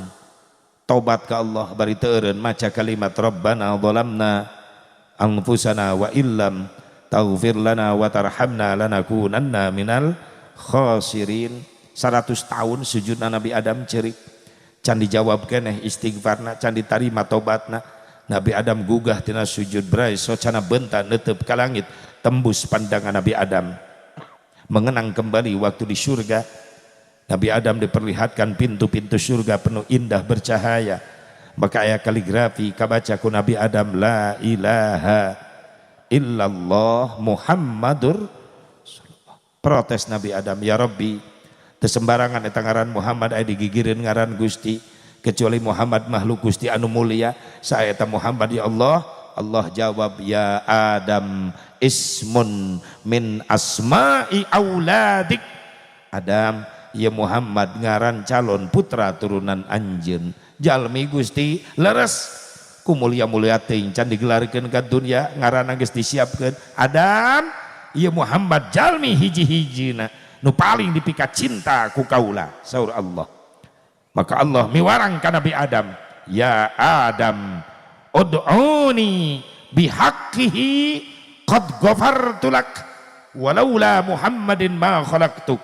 Tobat ke Allah bari teu eureun maca kalimat Rabbana zalamna anfusana wa illam taghfir lana wa tarhamna lanakunanna minal khasirin. 100 tahun sujudna Nabi Adam cerik. Can dijawab keneh istighfarna, can ditarima tobatna. Nabi Adam gugah tina sujud berai socana benta netep ka langit, tembus pandangan Nabi Adam. Mengenang kembali waktu di surga, Nabi Adam diperlihatkan pintu-pintu surga penuh indah bercahaya. Maka ayat kaligrafi kabaca ku Nabi Adam, la ilaha illallah Muhammadur Rasulullah. Protes Nabi Adam, ya Rabbi, teu sembarangan eta ngaran Muhammad aya digigireun ngaran Gusti, kecuali Muhammad makhluk Gusti anu mulia, saeta Muhammad ya Allah Allah jawab, ya Adam ismun min asma'i auladik. Adam, ya Muhammad ngaran calon putra turunan anjeun. Jalmi Gusti leres ku mulia-mulia teuing can digelarkeun ka dunya ngaranna geus disiapkeun. Adam, ya Muhammad jalmi hiji-hijina nu paling dipika cinta ku kaula, saur Allah. Maka Allah miwarang ka Nabi Adam, ya Adam ud'uni bihaqqihi qad ghafartu lak walaula Muhammadin ma khalaqtuk.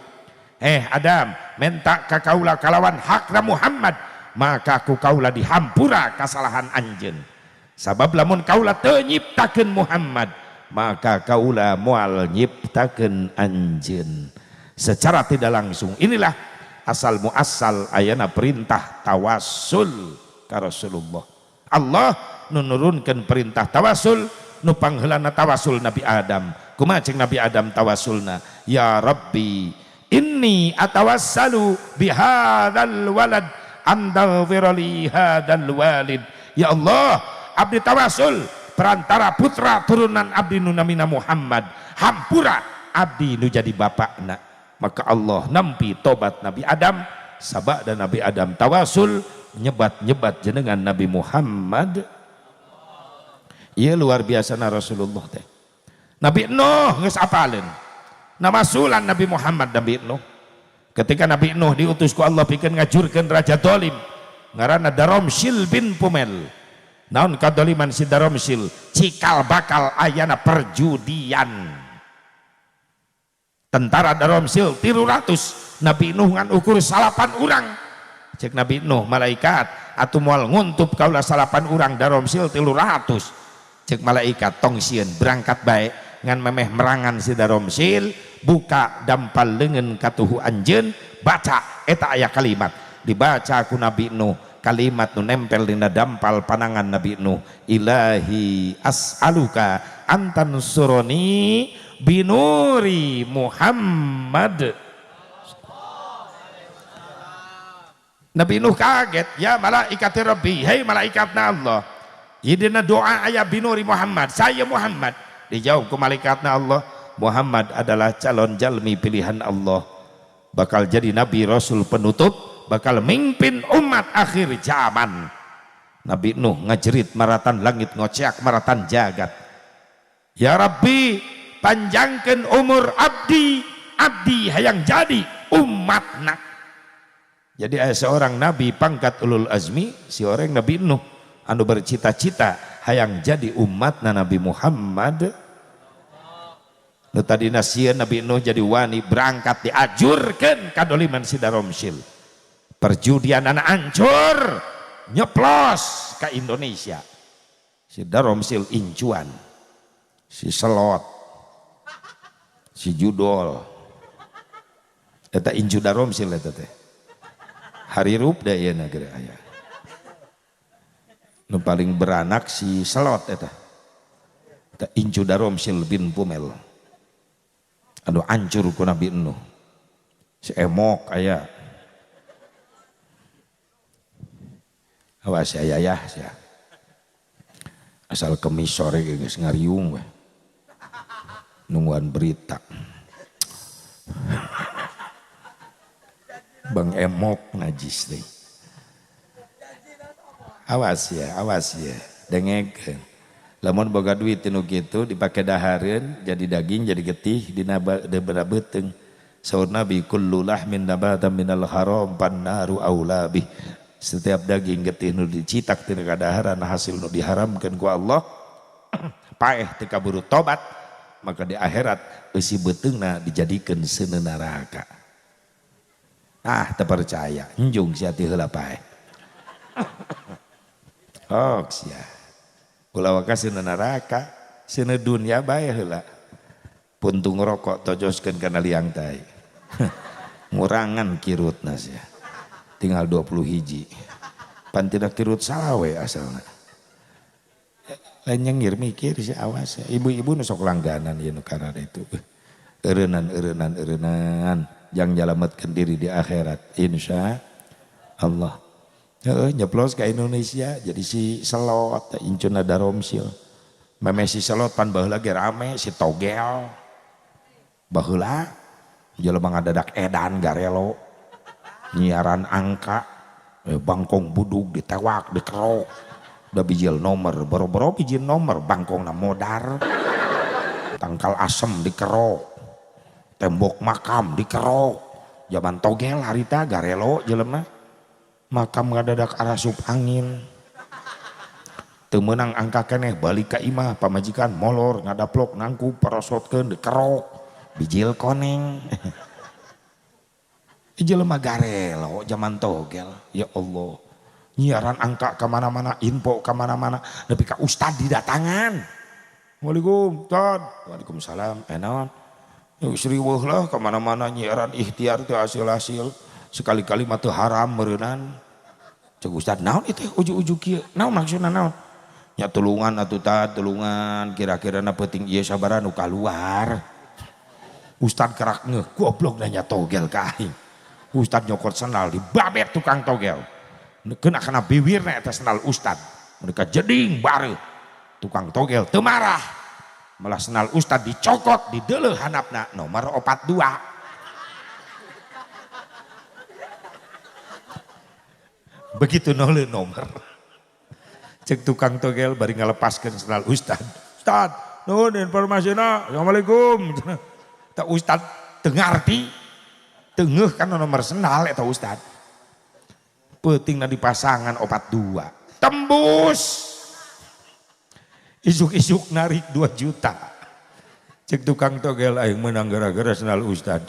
Adam, minta ka kaula kalawan hakna Muhammad, maka ku kaula dihampura kasalahan anjeun. Sabab lamun kaula teu nyiptakeun Muhammad, maka kaula moal nyiptakeun anjeun. Secara tidak langsung inilah asal muasal ayana perintah tawassul ka Rasulullah. Allah nu nurunkeun perintah tawasul, nu pangheulana tawasul Nabi Adam. Kumaha cek Nabi Adam tawasulna? Ya Rabbi inni atawassalu bihadzal walad andaghfir li hadzal walid. Ya Allah, abdi tawasul perantara putra turunan abdi nu namina Muhammad, hampura abdi nu jadi bapakna. Maka Allah nampi tobat Nabi Adam, sabak dan Nabi Adam tawasul nyebat-nyebat jenengan Nabi Muhammad. Iya luar biasa na Rasulullah teh. Nabi Nuh geus apaleun. Namasulan Nabi Muhammad Nabi Nuh. Ketika Nabi Nuh diutus ku Allah pikeun ngajurkeun raja dolim ngaranna Daromsil bin Pumel. Naon kadoliman si Daromsil? Cikal bakal ayana perjudian. Tentara Daromsil 300, Nabi Nuh ngan ukur 8 urang. Cek Nabi Nuh, malaikat atuh moal nguntup kaula 8 urang, Daromsil 300. Cek malaikat tong sieun, berangkat bae ngan memeh merangan si Daromsil, buka dampal leungeun katuhu anjeun, baca eta aya kalimat. Dibaca ku Nabi Nuh, kalimat nu nempel dina dampal panangan Nabi Nuh, ilahi as'aluka antan suroni binuri Muhammad. Nabi Nuh kaget, ya malaikat Rabbi, hei malaikatna Allah, dina doa aya binuri Muhammad, saya Muhammad. Dijawab ku malaikatna Allah, Muhammad adalah calon jalmi pilihan Allah, bakal jadi nabi rasul penutup, bakal mimpin umat akhir zaman. Nabi Nuh ngajerit maratan langit, ngoceak maratan jagat, ya Rabbi panjangkan umur abdi, abdi hayang jadi umatna. Jadi ada seorang nabi pangkat ulul azmi, si orang Nabi Nuh anu bercita-cita hayang jadi umatna Nabi Muhammad. Nu tadina sieun Nabi Nuh jadi wani berangkat diajurkeun kadoliman si Daromsil. Perjudian anak ancur nyeplos ke Indonesia. Si Daromsil incuan, si Selot, si Judol, eta incu Daromsil eta teh. Harirup da ieu negeri aya. Nu paling beranak si Selot eta. Eta incu Daromsil bin Pumel. Anu ancur ku Nabi Nuh. Si Emok aya. Awas ya yah sia. Asal kemis sore geus ngariung we. Nungguan berita. Bang Emok najis deh. Awas ya, dengekeun. Lamun boga duit nu kitu dipake dahareun jadi daging jadi getih dina beuteung. Saur Nabi kullu lahmin nabata minal haram pannaru aula bih. Setiap daging getih nu dicitak tina kadaharan hasil nu diharamkeun ku Allah paeh teu kaburu tobat, maka di akhirat eusi beuteungna dijadikeun seuneu neraka. Ah, teu percaya, enjung sia ti heula paeh. Oh, sia. Ulah waka seuneu neraka, seuneu dunya bae heula. Puntung rokok tojoskeun kana liang tai. Ngurangan kirutna sia. Tinggal 20 hiji. Pan tina kirut salawe asalna. Lain nyengir mikir si awas ya. Ibu-ibu nu sok langganan ieu nu karana itu. Eureunnan eureunnan eureunnan jang nyalametkeun diri di akhirat insya Allah. Heeh, nyeplos ke Indonesia jadi si Selot incuna Daromsil. Meme si selot pan baheula ge rame si togel. Baheula jelema ngadadak edan garelo. Nyiaran angka bangkong budug ditewak dikerok. Da bijil nomor, boro-boro bijil nomor bangkongna modar. Tangkal asem dikerok. Tembok makam dikerok. Zaman togel harita garelo jelema. Makam ngadadak arasup angin. Teu meunang angka keneh balik ka imah pamajikan molor ngadaplok nangkub parosotkeun dikerok bijil koneng. Jelema garelo zaman togel ya Allah. Nyiaran angka ka mana-mana, info ka mana-mana nepi ka ustad didatangan. Waalaikum Ustad. Waalaikumsalam. Naon? Geus riweuh lah ka mana-mana nyiaran ikhtiar teu hasil-hasil. Sekali-kali mah teu haram meureunnan. Cek ustad naon itu ujug-ujug kieu? Naon maksudna naon? Nya tulungan atuh tad, tulungan kira-kira na peuting ieu sabaraha nu kaluar. Ustad kerak ngeuh goblok nanya togel ka aing. Ustad nyokot sendal dibabet tukang togel. Kena kana biwirna eta sendal ustad. Mereka jeding bareuh. Tukang togel teu marah. Malah sendal ustad dicokot dideuleuh handapna nomor 42. Begitu noleu nomor. Cek tukang togel bari ngalepaskeun sendal ustad. Ustad, nuhun informasina. Assalamualaikum. Ta ustad teu ngarti. Teu ngeuh kana nomor sendal eta ustad. Peutingna di pasangan 42. Tembus. Isuk-isuk narik 2 juta. Cek tukang togel aing meunang gara-gara sendal ustad.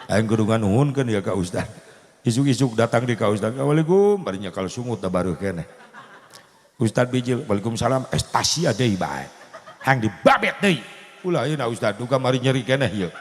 Aing kudu nganuhunkeun ya ka ustad. Isuk-isuk datang di ka ustad. Assalamualaikum, bari nyakal sungut da bareuh keneh. Ustad bijil, waalaikumsalam, estasia deui bae. Hang dibabet deui. Ulah ayeuna ustad duka mari nyeri keneh ieu.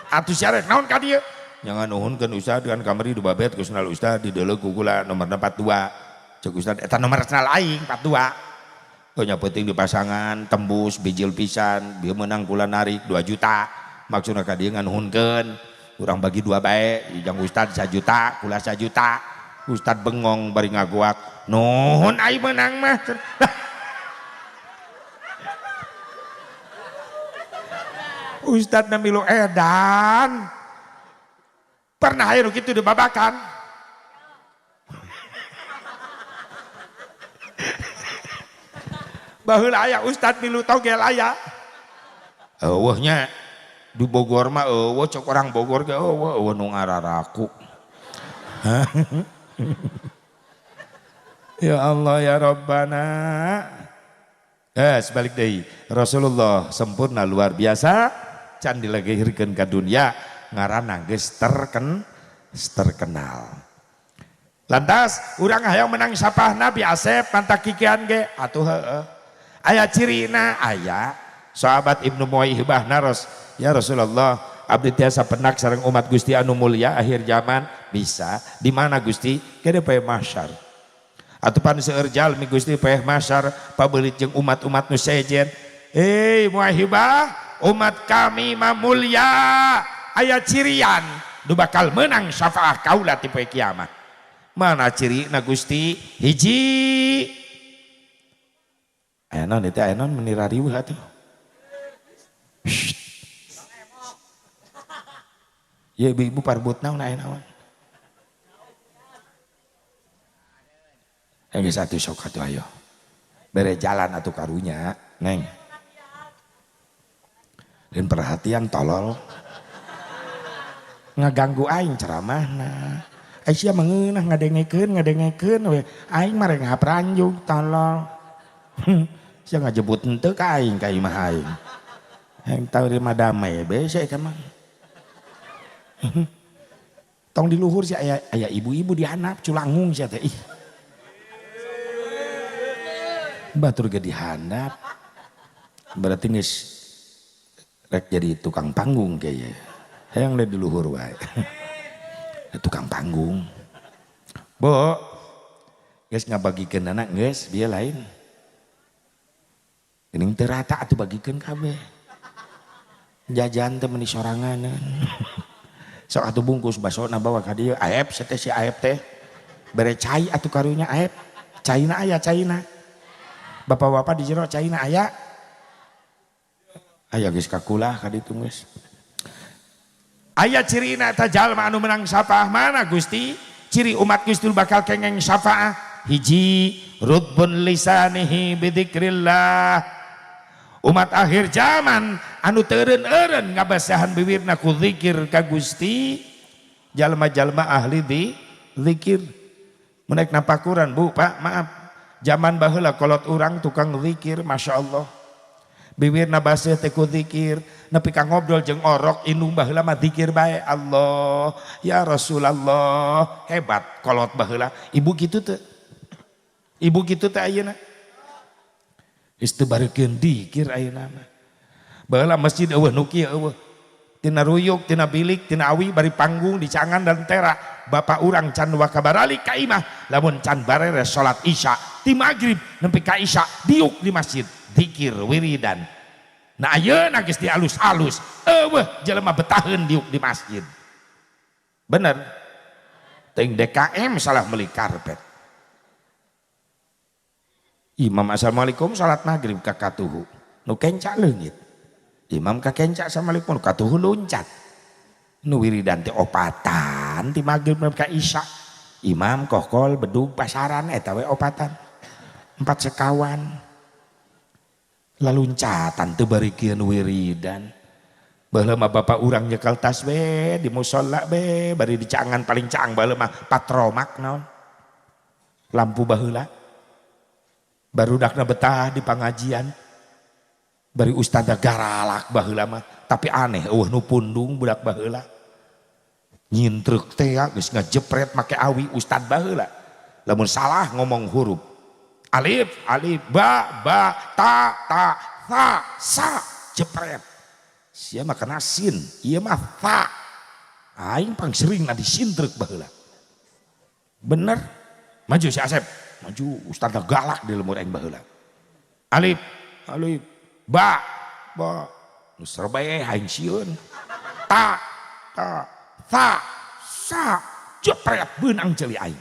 Atuh syarek naon ka dieu? Nya nganuhunkeun ustad kan kamari dibabet ku sendal ustad dideuleu ku kula nomor 42. Cek ustad eta nomor sendal aing 42. Oh nya penting di pasangan tembus bijil pisan bieu meunang kula narik 2 juta. Maksudna ka dieu nganuhunkeun. Urang bagi 2 bae, jang ustad 1 juta, kula 1 juta. Ustad bengong bari ngagoak. Nuhun aing meunang mah. Ustad na milu edan. Pernah aya nu kitu dibabakan. Baheula aya ustad milu togel aya. Eueuh nya di Bogor mah eueuh cok orang Bogor ge eueuh eueuh nu ngararaku. Ya Allah ya Rabbana. Sebalik deui Rasulullah sempurna luar biasa can dilahirkeun ka dunia ngaranna geus terkenal. Lantas urang hayang menang sapah Nabi Asep pantak kikian ge atuh heueuh. Aya cirina aya sahabat Ibnu Muwaihibah naros ya Rasulullah abdi tiasa penak sareng umat Gusti anu mulia akhir zaman bisa di mana Gusti kene poe mahsyar. Atuh pan seueur jalmi Gusti poe mahsyar pabeulit jeung umat-umat nu sejen. Hei Muwaihibah umat kami mah mulia aya cirian nu bakal menang syafaah kaula ti poe kiamat. Mana cirina Gusti? Hiji. Aya naon ieu teh aya naon meni rariweuh atuh. Ya ibu-ibu parbut naon aya naon? Geus atuh sok atuh ayo. Bere jalan atuh karunya, Neng. Dan perhatian tolol. Ngaganggu aing ceramahna. Aisyah mengeunah ngadengekeun we. Aing mah rek ngapranjug tolol. Sia ngajebut henteu ka aing ka imah aing. Hayang tahu di mah damai bese eta mah. Tong di luhur sia aya ibu-ibu di handap culangung sia teh ih. Batur ge di handap. Berarti geus rek jadi tukang panggung kayaknya. Hayang di luhur wae. Tukang panggung. Bo, geus ngabagikeun anak geus bieu lain. Geuning teu rata atuh bagikeun kabeh. Jajan teh meuni soranganan. Sok atuh bungkus basona bawa ka dieu. Aep teh si Aep teh. Bere cai atuh karunya Aep. Caina aya caina. Bapak-bapak di jero caina aya. Aya geus kakulah ka ditu geus. Aya cirina eta jalma anu menang syafaah mana Gusti? Ciri umat Gusti bakal kengeng syafaah. Hiji, rutbun lisanihi bidzikrillah. Umat akhir zaman anu teu eureun-eureun ngabasahan bibirna ku zikir ka Gusti, jalma-jalma ahli di zikir. Mun rek napakuran Bu, Pak, maaf. Zaman baheula kolot urang tukang zikir, Masya Allah. Bibirna baseuh teh ku zikir, nepi ka ngobrol jeung orok indung baheula mah zikir bae. Allah, ya Rasulullah, hebat kolot baheula. Ibu kitu teu? Ibu kitu teh ayeuna? Geus teu bareukeun dikir ayeuna mah. Baheula masjid eueuh nu kieu eueuh. Tina ruyuk, tina bilik, tina awi bari panggung dicangan dan tera. Bapak urang can wakabaralik ka imah, lamun can bareres salat isya, ti magrib nepi ka isya diuk di masjid, zikir wiridan. Nah ayeuna geus dialus-alus, eueuh jelema betaheun diuk di masjid. Bener. Teuing DKM salah meuli karpet. Imam assalamualaikum salat maghrib ka katuhu. Nu kenca leungit. Imam ka kenca assalamualaikum nu katuhu loncat. Nu wiridan teh opatan ti maghrib nepi ka isya. Imam kokol bedug pasaran eta we opatan. 4 sekawan. Laluncatan teu barikeun wiridan. Baheula mah bapak urang nyekel tas we di musala be bari dicangan paling caang baheula mah patromak naon. Lampu baheula. Barudakna betah di pangajian. Bari ustadz garalak baheula mah, tapi aneh eueuh nu pundung budak baheula. Nyintrek teh geus ngajepret make awi ustad baheula. Lamun salah ngomong huruf. Alif, alif, ba, ba, ta, ta, tha, sa, jepret. Sia mah kana sin, ieu mah tha. Aing pang sering na disintrek baheula. Bener. Maju si Asep, maju ustad galak di lemur aing baheula. Alif, alif, ba, ba, nu serbae aing sieun. Ta, ta, tha, sa, jepret beunang ceuli aing.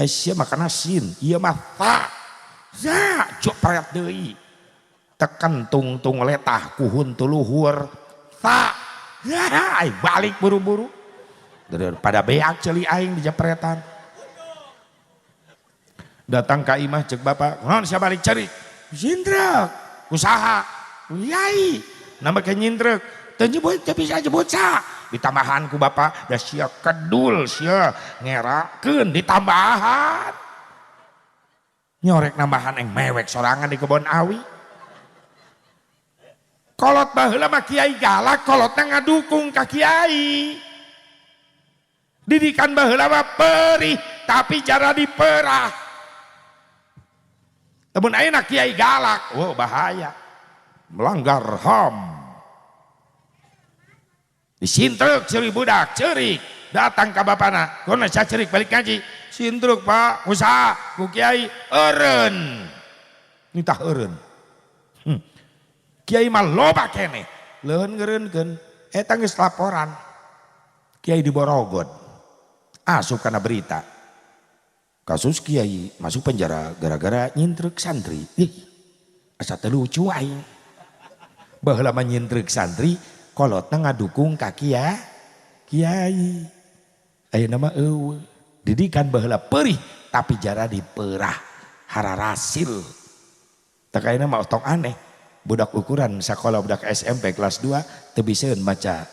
Sia mah kana sin, ieu mah tha. Za, jepret deui. Tekan tungtung letah kuhun tuluhur. Tha. Ya, aing balik buru-buru. Daripada beak ceuli aing dijepretan. Datang ka imah cek bapak, "Naon sia balik cerik?" Nyintrek. Usaha. Yai, nama ke nyintrek. Teu nyebut teu bisa nyebut sa. Ditambahan ku bapak, da sia kedul sia ngerakeun ditambahan. Nyorek nambahan eng mewek sorangan di kebon awi. Kolot baheula mah kiai galak, kolotna ngadukung ka kiai. Didikan baheula mah perih, tapi jara diperah. Lamun ayeuna kiai galak, oh bahaya. Melanggar HAM. Disintrek ceuri budak, ceurik. Datang ka bapana, kono sia ceurik balik ngaji. Sintrek Pak, usaha ku kiai eureun. Nitah eureun. Kiai mah loba keneh. Leuheun ngeureunkeun, eta geus laporan. Kiai di Borogod. Asup kana berita. Kasus kiai masuk penjara gara-gara nyintrek santri. Ih, asa teu lucu aing. Baheula mah nyintrek santri, kolotna ngadukung ka kiai. Ayeuna mah eueuh. Didikan baheula perih tapi jara diperah, hararasil. Tak ayeuna mah otong aneh. Budak ukuran sakola budak SMP kelas 2 teu bisaeun maca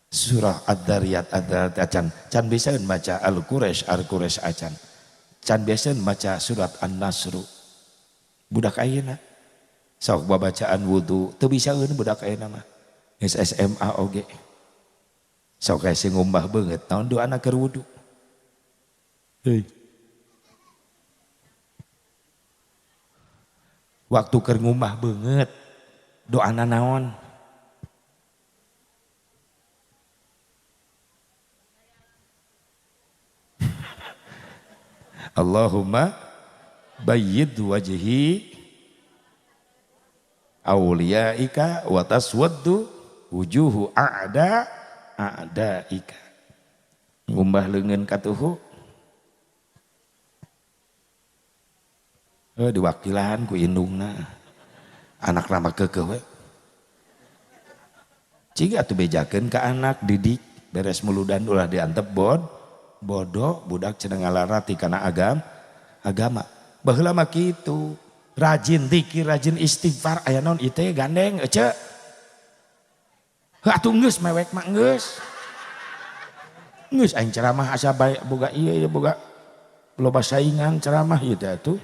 surah Ad-Dariyat Ad-Dariyat acan, can bisaeun maca Al-Quraisy Al-Quraisy acan. Can bisaeun maca surat An-Nasru. Budak ayeuna sok babacaan wudu teu bisaeun budak ayeuna mah. Geus SMA oge. Sok kae sing ngumbah beungeut naon doana keur wudu. Heuy. Waktu keur ngumbah beungeut doana naon? Allahumma bayyid wajhi awliyaika wa taswaddu wujuhu a'da a'daika. Ngumbah leungeun katuhu. Diwakilan ku indungna. Anak nama keukeuh we. Cing atuh bejakeun ka anak didik beres muludan ulah diantep bodoh budak cenah ngalarati kana agama. Baheula mah kitu. Rajin zikir, rajin istighfar, aya naon ieu teh gandeng ece. Heuh atuh geus mewek mah geus. Geus aing ceramah asa bae boga ieu ya boga loba saingan ceramah ieu teh atuh.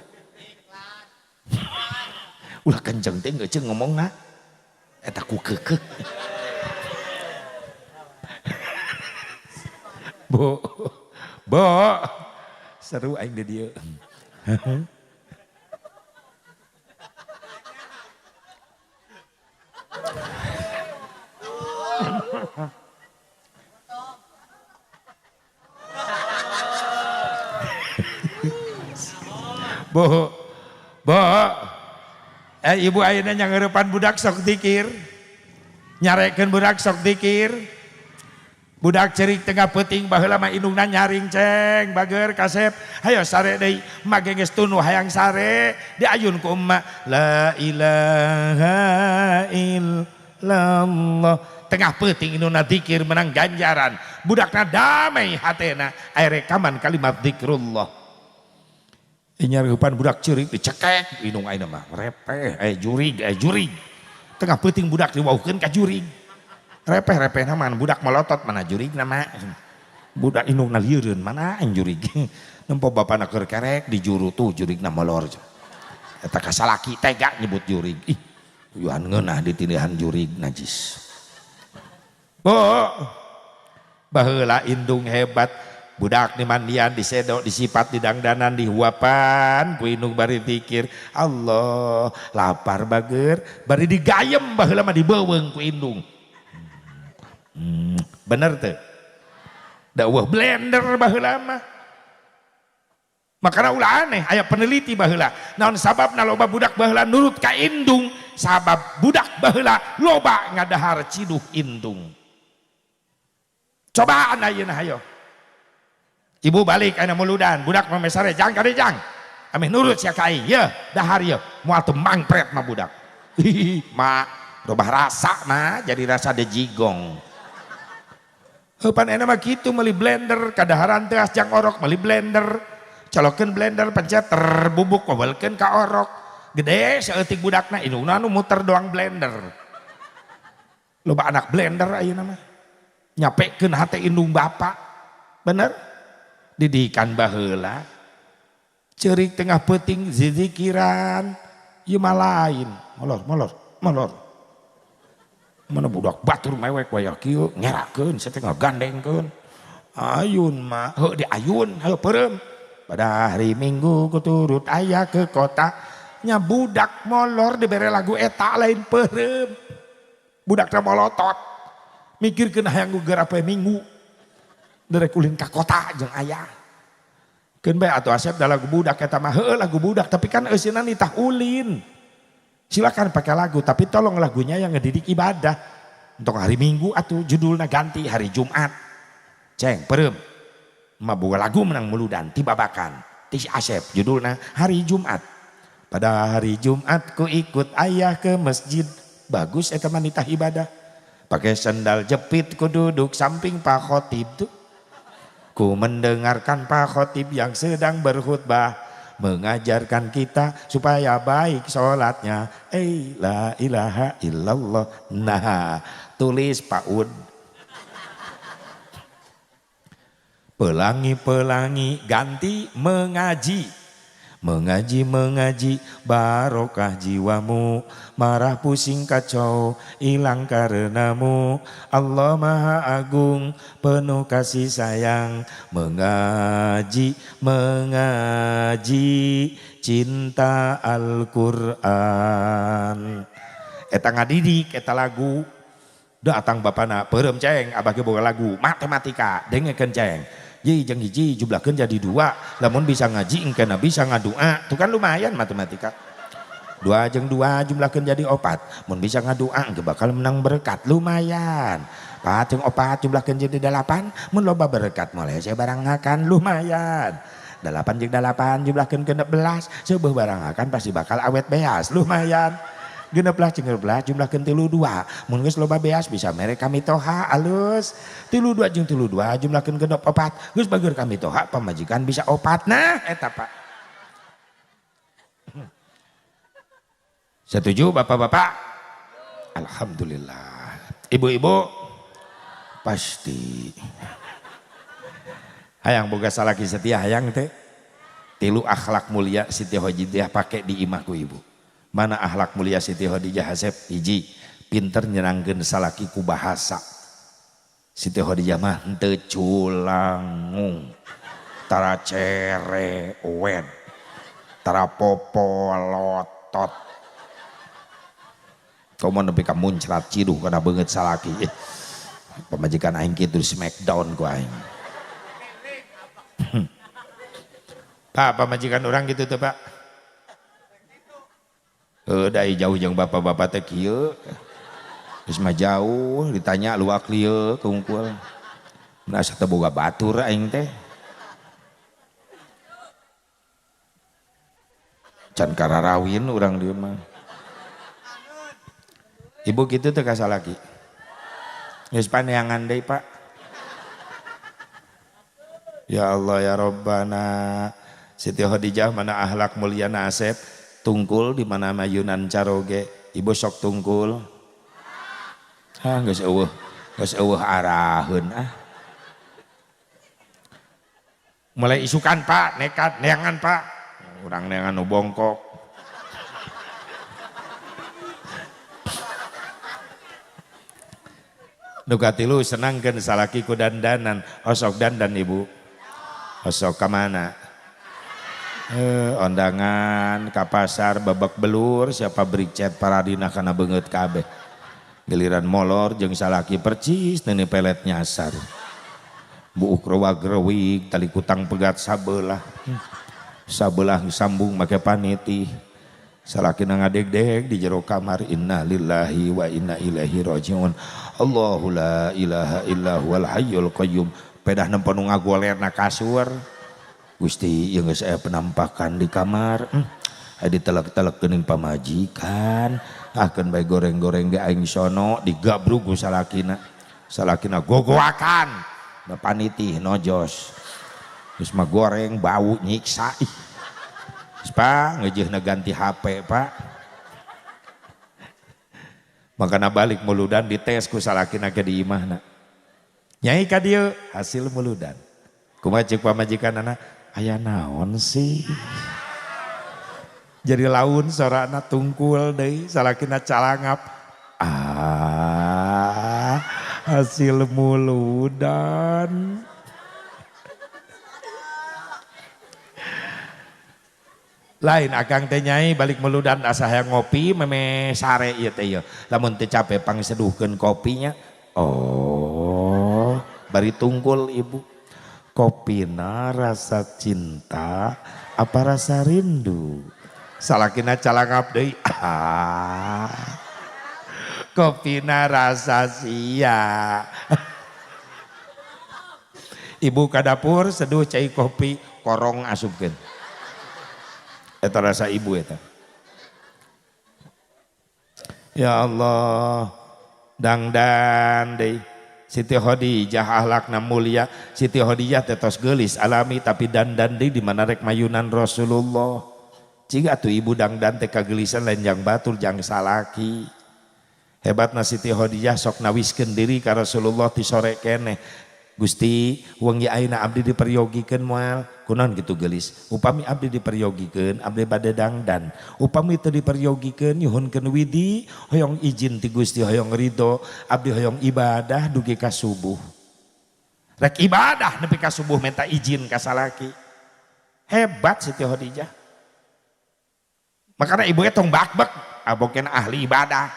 Ulah kenceng teh ece ngomongna. Eta ku keukeuh. Bu. Bu. Seru aing di dieu. Bu, bu, ibu ayeuna nyangreupan budak sok zikir, nyarekeun budak sok zikir, budak cerik tengah peuting baheula mah indungna nyaring ceng bager kasep, hayo sare deui, mage geus tunuh hayang sare, diayun ku emak, la ilaha illallah, tengah peuting indungna zikir menang ganjaran, budakna damai hatena, aya rekaman kalimat zikrullah. Nyareupan budak ceurik dicekek indung ayeuna mah repeh jurig jurig tengah peuting budak diwauhkeun ka jurig repeh repehna mah budak melotot mana jurigna mah budak indungna lieureun mana aing jurig nempo bapana keur kerek di juru tuh jurigna molor eta ka salaki tega nyebut jurig ih uyuhan ngeunah ditindihan jurig najis. Oh baheula indung hebat budak di mandian disedok disipat didangdanan dihuapan ku indung bari zikir Allah lapar bager bari digayem baheula mah dibeuweung ku indung. Bener teu da eueuh blender baheula mah makana ulah aneh aya peneliti baheula naon sababna loba budak baheula nurut ka indung sabab budak baheula loba ngadahar ciduh indung. Cobaan ayeuna hayo ibu balik ayeuna muludan budak mah mesare jang kade jang ameh nurut sia ka aing yeuh dahar yeuh moal teu mangpret mah budak. Mak robah rasa mah jadi rasa dejigong. Heuh pan ayeuna mah kitu meuli blender kadaharan teh jang orok meuli blender colokeun blender pencet terbubuk kobelkeun ka orok gede saeutik budakna indungna nu muter doang blender. Loba anak blender ayeuna mah nyapekeun hate indung bapak bener. Didikan baheula ceurik tengah peuting zizikiran ieu mah lain molor molor molor mana budak batur mewek wayah kieu ngerakeun saya teh ngagandengkeun ayun mah heuh diayun heuh peureum pada hari Minggu ku turut ayah ke kota nya budak molor dibere lagu eta lain peureum budak teh molotot mikirkeun hayang guger poe Minggu derek ulin ka kota jeung ayah. Keun bae atuh Asep da lagu budak eta mah heueuh lagu budak tapi kan eusina nitah ulin. Silakan pakai lagu tapi tolong lagunya yang ngedidik ibadah. Untuk hari Minggu atuh judulna ganti hari Jumat. Ceng peureum. Mah boga lagu menang muludan ti babakan. Ti si Asep judulna hari Jumat. Pada hari Jumat ku ikut ayah ke masjid. Bagus eta mah nitah ibadah. Pakai sendal jepit ku duduk samping Pak Khotib tuh. Ku mendengarkan Pak Khotib yang sedang berkhutbah mengajarkan kita supaya baik sholatnya. La ilaha illallah. Nah, tulis Pak Ud. Pelangi-pelangi ganti mengaji. Mengaji mengaji barokah jiwamu, marah pusing kacau hilang karenamu. Allah Maha Agung penuh kasih sayang. Mengaji mengaji cinta Al-Qur'an. Eta ngadidik eta lagu datang bapana peureum ceng abah ge boga lagu matematika dengekeun ceng. Ji jeung hiji jumlahkeun jadi dua, lamun bisa ngaji engkena bisa ngadua, tuh kan lumayan matematika. 2 jeung 2 jumlahkeun jadi 4, mun bisa ngadua engke bakal menang berkat lumayan. 4 jeung 4 jumlahkeun jadi 8, mun loba berkat mulai saya barang akan lumayan. 8 jeung 8 jumlahkeun 16, seubeuh barang akan pasti bakal awet beas lumayan. 16 jeung 16 jumlahkeun 32. Mun geus loba beas bisa mere ka mitoha alus. 32 jeung 32 jumlahkeun 64. Geus bager ka mitoha pamajikan bisa 4. Nah eta Pak. Setuju bapak-bapak? Alhamdulillah. Ibu-ibu pasti. Hayang boga salaki setia hayang teh. Tilu akhlak mulia Siti Khadijah pake di imah ku ibu. Mana akhlak mulia Siti Khadijah Hasep? Hiji, pinter nyenangkeun salaki ku bahasa. Siti Khadijah mah henteu culangung, tara cerewet, tara popolotot. Komo nepi ka muncrat ciduh kana beungeut salaki. Pamajikan aing kitu smackdown ku aing. Pak, pamajikan orang gitu tuh Pak. Dai jauh jeung bapak-bapak teh kieu. Geus mah jauh ditanya luak lieu kungkul. Asa teu boga batur aing teh. Can kararawin urang dieu mah. Ibu kitu teh ka salaki. Geus paneangan deui Pak. Ya Allah ya Rabbana. Siti Khadijah mana akhlak mulia na Asep, tungkul di mana mayunan caroge. Ibu sok tungkul. Ah geus eueuh araheun ah. Mulai isukan Pak, nekat neangan Pak. Urang neangan nu bongkok. Nu katilu senangkeun salaki ku dandanan. Osok dandan ibu. Osok ka mana? Ondangan ka pasar babak belur siapa bricet paradina kana beungeut kabeh. Giliran molor jeung salaki percis neuni pelet nyasar. Buuk rewag-rewig tali kutang pegat sabelah. Sabelah sambung make paniti. Salakina ngadegdeg di jero kamar inna lillahi wa inna ilaihi rajiun. Allahu la ilaha illa huwal hayyul qayyum. Pedah nempo nu ngagolerna kasur. Gusti ieu geus aya penampakan di kamar. Aya ditelek-telek geuning pamajikan. Akeun bae goreng-goreng ge aing sono digabrug ku salakina. Salakina gogoakan. Da paniti nojos. Geus mah goreng bau nyiksa ih. Geus Pak ngeujeuna ganti HP Pak. Makana balik muludan dites ku salakina ge di imahna. Nyai ka dieu hasil muludan. Kumaha ceuk pamajikanana? Aya naon sih? Jadi laun sorana tungkul deui salakina calangap. Ah, hasil muludan. Lain akang teh nyai balik muludan asa hayang ngopi meme sare ieu teh ieu. Lamun teu capek pangseduhkeun kopinya. Oh, bari tungkul ibu. Kopina rasa cinta apa rasa rindu? Salakina calangap deui. Ah. Kopina rasa sia. Ibu ka dapur seduh cai kopi korong asupkeun. Eta rasa ibu eta. Ya Allah, dangdan deui. Siti Khadijah akhlakna mulia, Siti Khadijah teh tos geulis alami tapi dandan deui di mana rek mayunan Rasulullah. Ciga atuh ibu dangdan teh kageulisan lain jang batur jang salaki. Hebatna Siti Khadijah sok nawiskeun diri ka Rasulullah ti sore keneh. Gusti, wengi ayeuna abdi diperyogikeun moal. Kunaon kitu geulis? Upami abdi diperyogikeun, abdi bade dangdan. Upami teu diperyogikeun nyuhunkeun widi, hoyong izin ti Gusti hoyong ridho, abdi hoyong ibadah dugi ka subuh. Rek ibadah nepi ka subuh minta izin ka salaki. Hebat Siti Khadijah. Makana ibu tong bakbek, aboken ahli ibadah.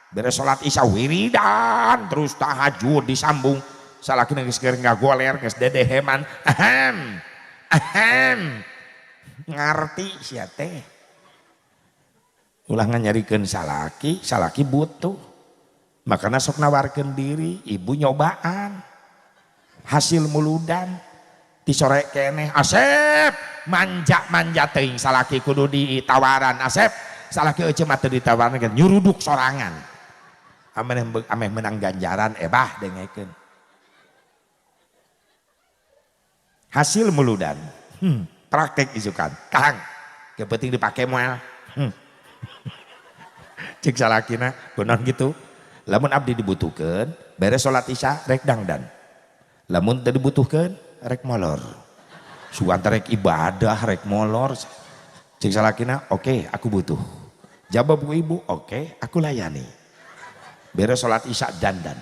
Beres salat isya wiridan terus tahajud disambung. Salakina geus keur ngagoler geus dedeheman. Ahem. Ahem. Ngarti sia teh. Ulah nganyarikeun salaki, salaki butuh. Makana sok nawarkeun diri, ibu nyobaan. Hasil muludan ti sore keneh Asep manja-manja teuing salaki kudu ditawaran Asep. Salaki euceu mah teu ditawarkeun nyuruduk sorangan. Ameh menang ganjaran ebah dengekeun. Hasil muludan. Praktek isukan. Kang, yang penting dipake moal. Cek salakina kunaon gitu. Lamun abdi dibutuhkeun, beres salat isya rek dangdan. Lamun teu dibutuhkeun rek molor. Sugan teh rek ibadah rek molor. Cek salakina, oke, aku butuh. Jawab ku ibu, oke, aku layani. Beres salat isya dandan.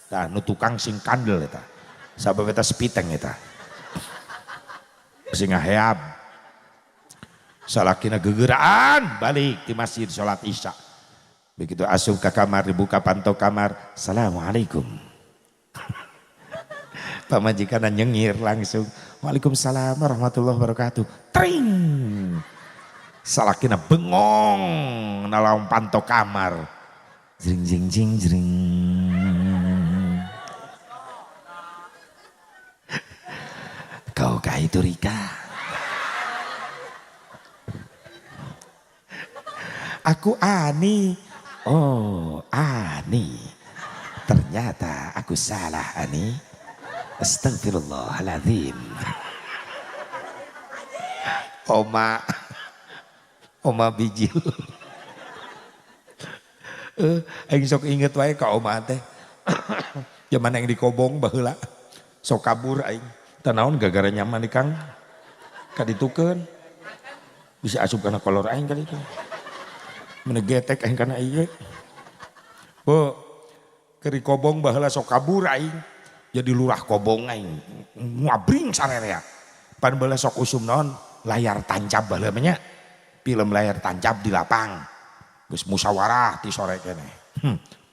Tah nu tukang sing kandel eta. Sabab eta sepiteng eta. Sing ngaheab. Salakina gegeraan balik di masjid salat isya. Begitu asup ke kamar dibuka panto kamar, assalamualaikum. Pamajikan nyengir langsung, waalaikumsalam warahmatullahi wabarakatuh. Tring. Salakina bengong nalaung panto kamar. Jring jring jring jring. Kau kah itu Rika? Aku Ani. Oh, Ani. Ternyata aku salah, Ani. Astagfirullahaladzim. Oma. Oma bijil. Aing sok inget wae ka oma teh. Zaman yang dikobong baheula. Sok kabur aing. Teu naon gara-gara nyaman di Kang. Kaditukeun. Bisa asup kana kolor aing kali itu. Menegetek aing kana ieu. Bu, keur dikobong baheula sok kabur aing. Jadi lurah kobong aing. Ngabring sarerea. Pan baheula sok usum naon layar tancap baheula mah nya. Film layar tancap di lapang. Geus musyawarah ti sore keneh.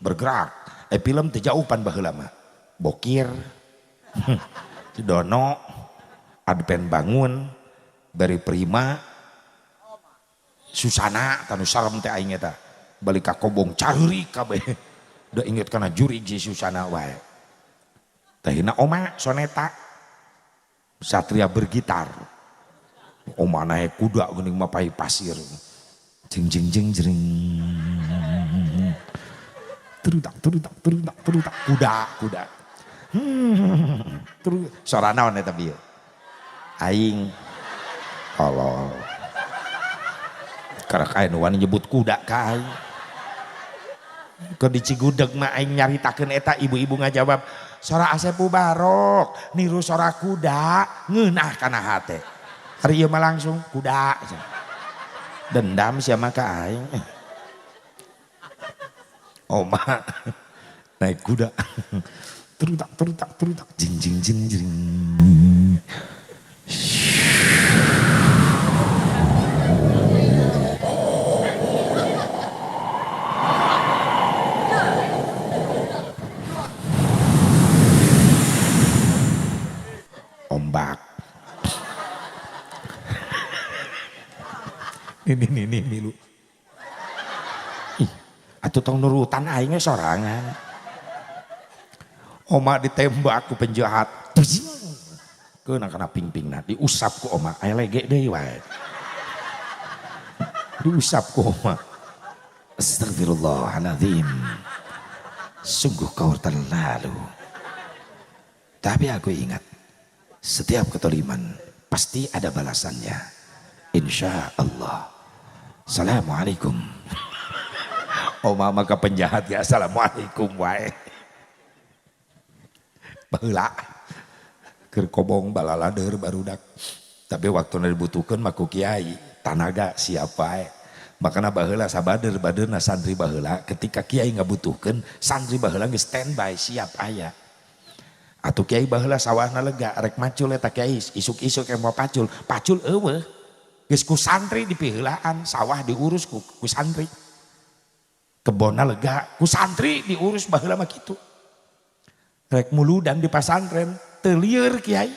Bergerak. Film teu jauh pan baheula mah. Bokir. Si Dono, Adpen Bangun, Beri Prima, Susana, tanu sarem teh aing eta. Balik ka kobong caheurik kabeh. Da inget kana jurig si Susana wae. Tahina oma soneta. Satria bergitar. Oma naik kuda geuning mapai pasir. Jeng jeng jeng jeng. Terutak terutak terutak terutak kuda kuda. Terus sora naon eta bieu? Aing tolol. Karak aya nu wani nyebut kuda ka aing. Keur di Cigudeg mah aing nyaritakeun eta ibu-ibu ngajawab, sora Asep Mubarok niru sora kuda ngeunah kana hate. Ari ieu mah langsung kuda. Dendam sia mah ka aing. Oma naik kuda. Terutak terutak terutak jing jing jing jing. Ombak. Ini milu. Ih, atuh tong nurutan aing sorangan. Oma ditembak ku penjahat. Keuna kana pingpingna diusap ku oma, aya lege deui wae. Diusap ku oma. Astagfirullahaladzim. Sungguh kau terlalu. Tapi aku ingat, setiap ketoliman pasti ada balasannya. Insya Allah. Assalamualaikum. Oma maka penjahat ya assalamualaikum wae. Baheula keur kobong balaladeur barudak. Tapi waktu dibutuhkeun mah ku kiai, tanaga siap wae. Makana baheula sabader badeurna santri baheula ketika kiai ngabutuhkeun santri baheula geus standby siap aya. Atuh kiai baheula sawahna lega rek macul eta kiai isuk-isuk yang mau pacul, pacul eueuh. Geus ku santri dipiheulaan, sawah diurus ku santri. Kebonna lega ku santri diurus baheula mah kitu. Rek muludan di pasantren teu lieur kiai.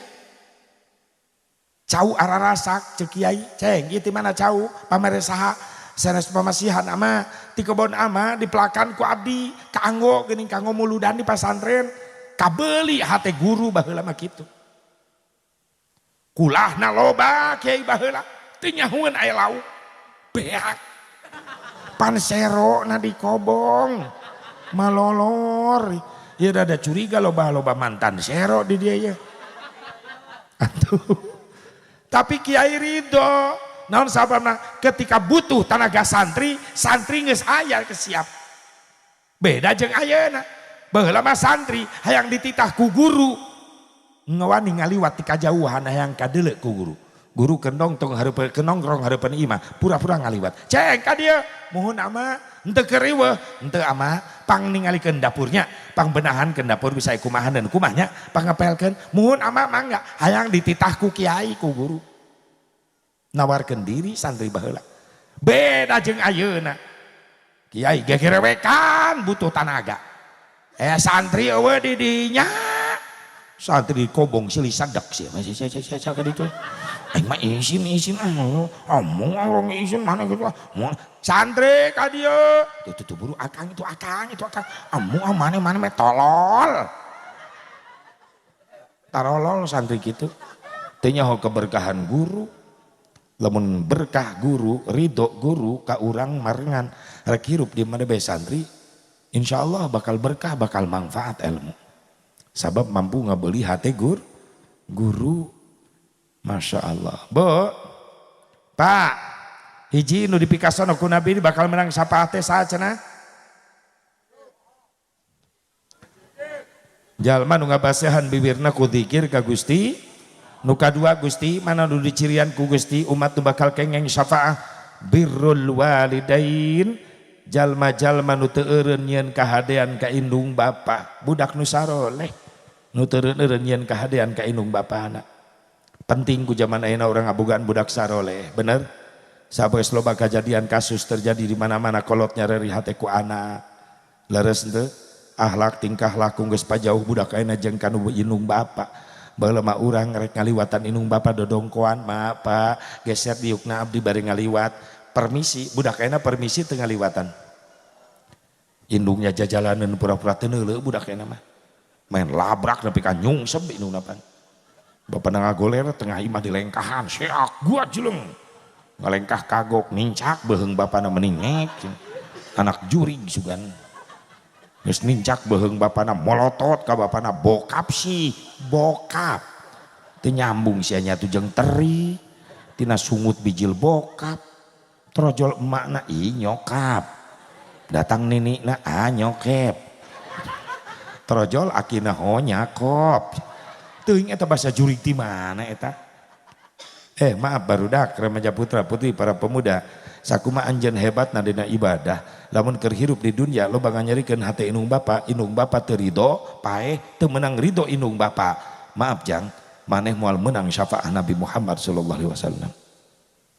Cau ararasak ceuk kiai, ceng ieu ti mana cau pamere saha? Sanes pamasihan ama ti kebon ama dipelakan ku abdi kaanggo geuning kanggo muludan di pasantren. Kabeuli hate guru baheula mah kitu. Kulahna loba kiai baheula teu nyahueun aya lauk. Beak. Pan serona dikobong. Malolor. Ieu rada curiga loba-loba mantan sero di dia ya. Atuh. Tapi kiai ridho. Naon sababna ketika butuh tanaga santri, santri geus aya kesiap. Beda jeung ayeuna. Baheula mah santri hayang dititah ku guru. Ngawani ngaliwat ti kajauhan hayang kadeuleu ku guru. Guru kendong tong hareupeun kenongrong hareupeun imah, pura-pura ngaliwat. Ceng ka dieu, muhun ama henteu keur riweuh, henteu ama pang ningalikeun dapurnya, pang benahankeun dapur bisa kumahan dan kumahnya, pang ngepelkeun, muhun ama mangga hayang dititah ku kiai ku guru. Nawarkeun diri santri baheula. Beda jeung ayeuna. Kiai gegerewekan butuh tanaga. Santri eueuh di dinya. Santri kobong silih sadak sih masih saya ka ditu. Aing mah isin isin ah omong orang isin mana gitu ah. Santri ka dieu. Tuh tuh buru akang itu akang itu akang. Amung ah mana mana meh tolol. Tarolol santri gitu. Teu nyaho keberkahan guru. Lamun berkah guru, ridho guru ka urang marengan rek hirup di mana bae santri, insyaallah bakal berkah, bakal manfaat ilmu. Sabab mampu ngabeli hate guru. Masya Allah. Bu, Pak, hiji nu dipikasono ku Nabi bakal menang syafaat teh saha cenah? Jalma nu ngabasehan bibirna ku zikir ka Gusti. Nu kadua Gusti, mana nu dicirian ku Gusti umat nu bakal kengeng syafaah birrul walidain, jalma-jalma nu teu eureun nyieun kahadean ka indung bapa, budak nu saroleh nu teu eureun nyieun kahadean ka indung bapana. Penting ku zaman ayeuna urang ngabogaan budak saroleh, bener? Sabeus loba kajadian kasus terjadi di mana-mana kolotnya reri hate ku anak. Leres henteu? Akhlak tingkah laku geus pajauh budak ayeuna jeung kanu indung bapa. Baheula mah urang rek ngaliwatan indung bapa dodongkoan, ma pak geser diukna abdi bari ngaliwat. Permisi, budak ayeuna permisi teu ngaliwatan. Indungnya jajalaneun pura-pura teu neuleuh budak ayeuna mah. Main labrak nepi ka nyungsep indungna pan. Bapana ngagoler tengah imah dilengkahan, seak gua jeleng. Ngalengkah kagok nincak beuheung bapana meningek. Anak jurig sugan. Geus nincak beuheung bapana molotot ka bapana bokap sih, bokap. Teu nyambung sia nya tuh jeung teri, tina sungut bijil bokap. Trojol emakna ih nyokap. Datang ninikna ah nyokep. Trojol akina ho nyakop. Teuing eta bahasa jurig ti mana eta? Maaf barudak remaja putra putri para pemuda, sakuma anjeun hebatna dina ibadah, lamun keur hirup di dunia loba nganyerikeun hate indung bapa teu ridho, paeh teu meunang ridho indung bapa. Maaf jang, maneh moal meunang syafaat Nabi Muhammad sallallahu alaihi wasallam.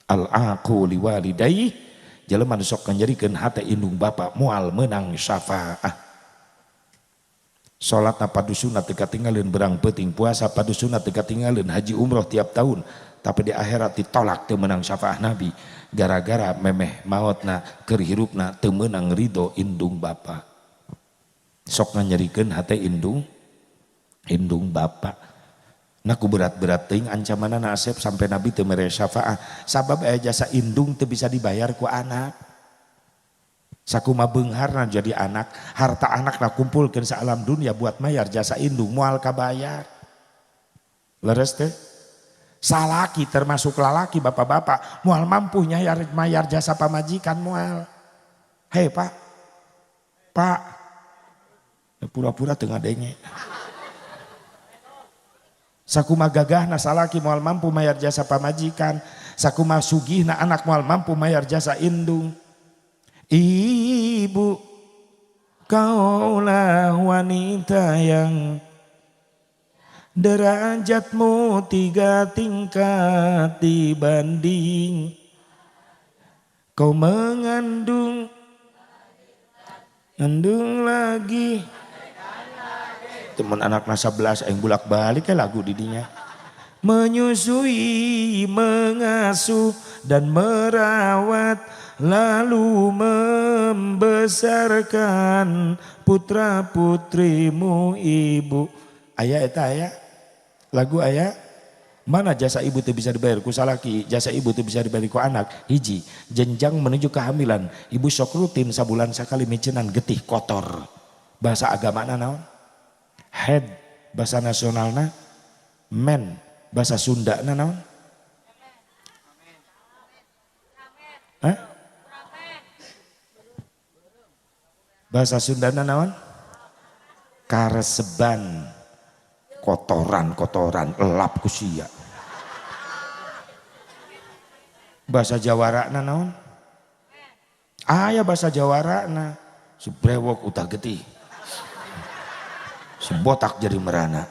Al-aqu liwalidayhi, jelema nu sok nganyerikeun hate indung bapa moal meunang syafaat. Salatna padu sunat teu katinggalin berang peuting, puasa padu sunat teu katinggalin, haji umroh tiap tahun, tapi di akhirat ditolak teu meunang syafaat Nabi gara-gara memeh maotna keur hirupna teu meunang ridho indung bapa. Sok nganyerikeun hate indung bapa. Nah ku berat-berat teuing ancamanna Asep sampai Nabi teu mere syafaat sabab aya jasa indung teu bisa dibayar ku anak. Sakuma beungharna jadi anak, harta anak na kumpulkeun sa alam dunia buat mayar jasa indung moal kabayar. Leres teh? Salaki termasuk lalaki bapak-bapak moal mampu nyayar mayar jasa pamajikan moal. Hei pak, pak, pura-pura teu ngadenge. Sakuma gagahna salaki moal mampu mayar jasa pamajikan, sakuma sugihna anak moal mampu mayar jasa indung. Ibu, kaulah wanita yang derajatmu 3 tingkat dibanding kau mengandung, ngandung lagi. Temen anak 11 yang bulak balik ya lagu didinya. Menyusui, mengasuh dan merawat, lalu membesarkan putra putrimu ibu. Aya eta aya lagu aya Mana jasa ibu teu bisa dibayar ku salaki, jasa ibu teu bisa dibayar ku anak. Hiji, jenjang menuju kehamilan, ibu sok rutin sabulan sakali micenan getih kotor. Bahasa agamana naon? Head, bahasa nasionalna men, bahasa Sundana naon? Hah? Bahasa Sundana naon? Kareseban. Kotoran-kotoran elap ku sia. Bahasa Jawarana naon? Aya bahasa Jawarana. Si brewok utah getih. Si botak jadi merana.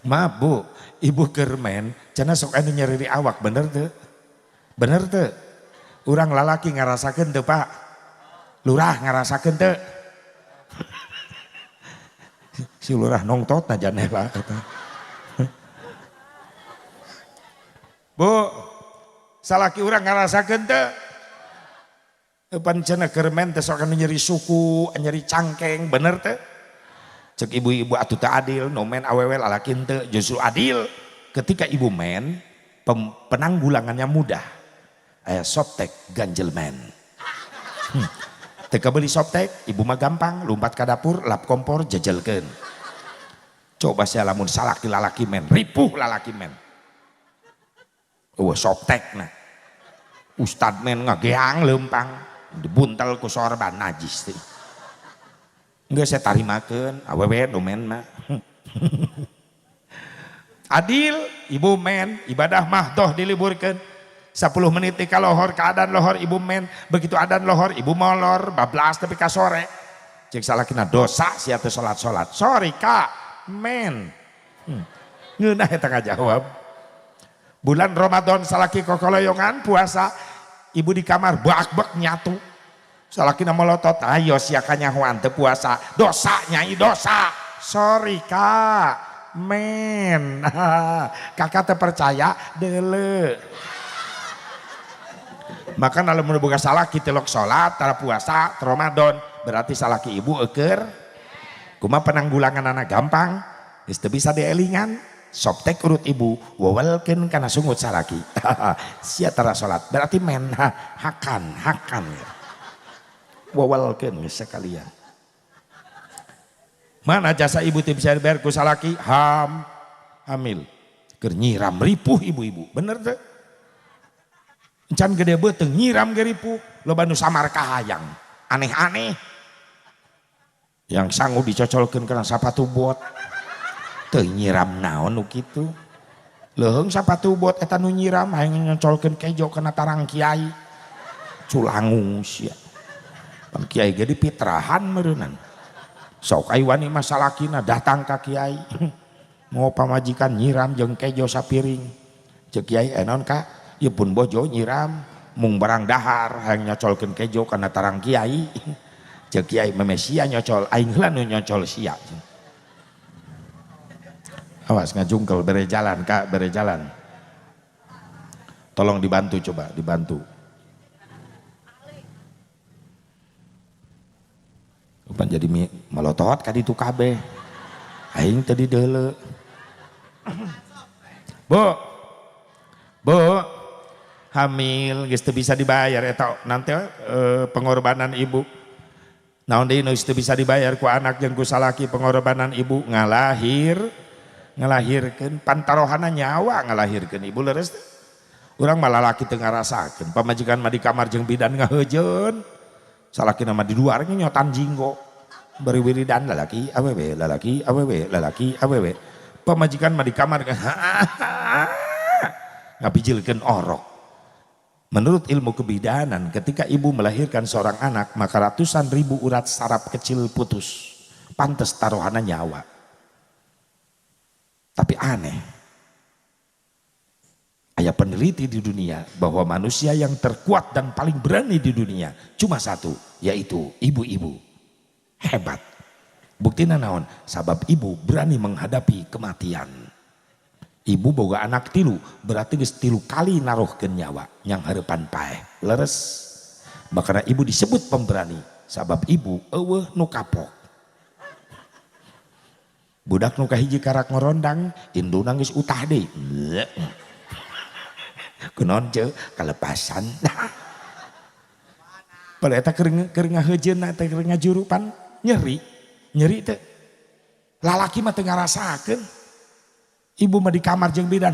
Maaf Bu, ibu kermen cenah sok anu nyeri awak, bener teu? Bener teu? Urang lalaki ngarasakeun teu Pak? Lurah ngarasakeun teu? Si lurah nongtot na janela eta. Bu, salaki urang ngarasakeun teu? Pan cenah kermen teh sok anu nyeri suku, nyeri cangkeng, bener teu? Cek ibu-ibu atuh teu adil, no men awewe lalaki teu, justru adil. Ketika ibu men, penanggulangannya mudah. Aya softtek ganjel men. Teu kabeli softtek, ibu mah gampang, lumpat ka dapur, lap kompor, jejelkeun. Coba saya lamun salaki lalaki men, ripuh lalaki men. Eueuh softtek nah. Ustad men ngageang leumpang, dibuntel ku sorban najis teh. Geus saya tarimakeun, awewe nu men mah. Adil, ibu men, ibadah mahdoh diliburkeun. 10 menit ka lohor, ka adan lohor ibu men, begitu adan lohor ibu molor, bablas tapi ka sore. Cek salakina dosa sia teu salat-salat. Sorry kak, men. Ngeunah eta ngajawab. Bulan Ramadan salaki kokoloyongan puasa, ibu di kamar bak-bak nyatu. Salakina melotot, ayo sia kanyahoan teu puasa, dosa nyai dosa. Sorry kak, men. Kakak teu percaya deuleu. Maka kalau mun boga salaki telok salat, tara puasa, Ramadan, berarti salaki ibu eueur. Kumaha penanggulangan anak gampang, geus teu bisa dielingan, soptek urut ibu, wewelkeun kana sungut salaki. Sia tara salat, berarti men hakan, hakan. Wewelkeun geus sekalian. Mana jasa ibu teu bisa dibayar ku salaki? Hamil. Keur nyiram ripuh ibu-ibu, bener teu? Encan gede beuteung nyiram ge ripuh, loba nu samar kahayang, aneh-aneh. Yang sanggup dicocolkeun kana sapatu bot. Teu nyiram naon nu kitu. Leuheung sapatu bot eta nu nyiram hayang nyocolkeun kejo kana tarang kiai. Culangung sia. Pan kiai ge dipitrahan meureunnan. Sok ai wani mah salakina datang ka kiai. Mau pamajikan nyiram jeung kejo sapiring. Ceuk kiai naon ka? Ieu pun bojo nyiram mung barang dahar hayang nyocolkeun kejo kana tarang kiai. Ceuk kiai meme sia nyocol aing heula nu nyocol sia. Awas ngajungkel bere jalan kak, bere jalan. Tolong dibantu coba, dibantu. Pan jadi melotot ka ditu kabeh. Aing tadi deuleu. Bu. Bu. Hamil geus teu bisa dibayar eta nanti pengorbanan ibu. Naon deui nu geus teu bisa dibayar ku anak jeung ku salaki pengorbanan ibu ngalahirkeun pantarohana nyawa ngalahirkeun ibu leres teh. Urang mah lalaki teu ngarasakeun, pamajikan mah di kamar jeung bidan ngaheujeun. Salakina mah di luar nyotan jinggo. Bari wiridan lalaki awewe lalaki awewe lalaki awewe. Pamajikan mah di kamar ngapijilkeun orok. Menurut ilmu kebidanan, ketika ibu melahirkan seorang anak, maka ratusan ribu urat saraf kecil putus. Pantes taruhana nyawa. Tapi aneh. Aya peneliti di dunia bahwa manusia yang terkuat dan paling berani di dunia cuma satu, yaitu ibu-ibu. Hebat. Buktina naon? Sabab ibu berani menghadapi kematian. Ibu boga anak tilu, berarti geus tilu kali naruhkeun nyawa yang harapan paeh. Leres. Makana ibu disebut pemberani, sabab ibu eueuh nu kapok. Budak nu kahiji karak ngorondang, induna geus utah deui. Kunaon ceu kalepasan. Padahal eta keur ngaheujeunna teh keur ngajurupan nyeri. Nyeri teh. Lalaki mah teu ngarasakeun. Ibu mah di kamar jeung bidan.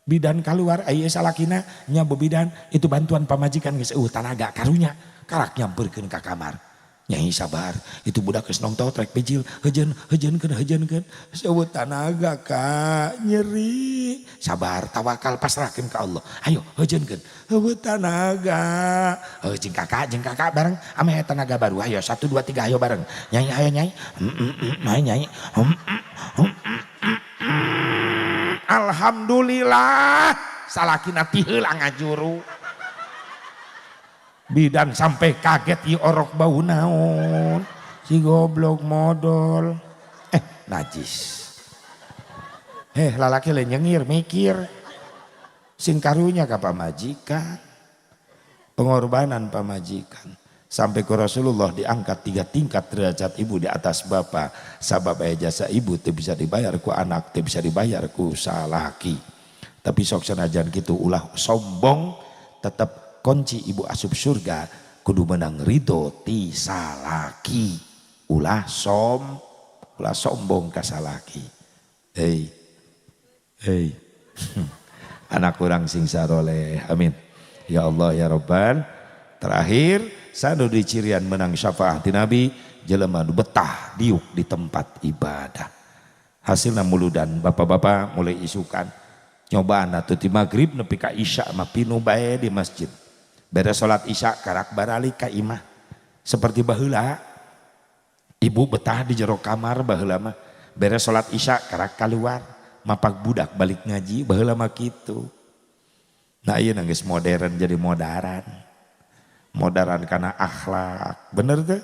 Bidan keluar aya salakina nya bebidan itu bantuan pamajikan geus eueuh tanaga karunya karak nyamperkeun ka kamar. Nyai sabar, itu budak geus nongtol trek bijil, heujeun heujeunkeun heujeunkeun. Eueuh tanaga ka nyeri. Sabar, tawakal pasrahkeun ka Allah. Ayo heujeunkeun. Eueuh tanaga. Heuh jeung kakak bareng ame tanaga baru. Ayo 1 2 3 ayo bareng. Nyai ayo nyai. Ayo nyai. Alhamdulillah salakina tiheula ngajuru. Bidan sampai kaget ieu orok bau naon. Si goblok modol. Najis. Lalaki lain nyengir mikir. Sing karunya ka pamajikan. Pengorbanan pamajikan. Sampai ke Rasulullah diangkat 3 tingkat derajat ibu di atas bapak. Sabab aya jasa ibu teu bisa dibayar ku anak, teu bisa dibayar ku salaki. Tapi sok sanajan kitu ulah sombong, tetep kunci ibu asup surga kudu menang ridho ti salaki. Ulah ulah sombong ka salaki. Hei. Hei. Anak urang sing saroleh. Amin. Ya Allah ya Rabbal. Terakhir sanu dicirian menang syafaat ti Nabi jelema nu betah diuk di tempat ibadah. Hasilna muludan bapak-bapak mulai isukan nyobaan atuh ti magrib nepi ka isya mah pinu bae di masjid. Beres salat isya karak baralik ka imah. Seperti baheula ibu betah di jero kamar baheula mah. Beres salat isya karak keluar mapak budak balik ngaji baheula mah kitu. Nah ieu geus modern jadi modaran. Modaran karena akhlak, bener tuh?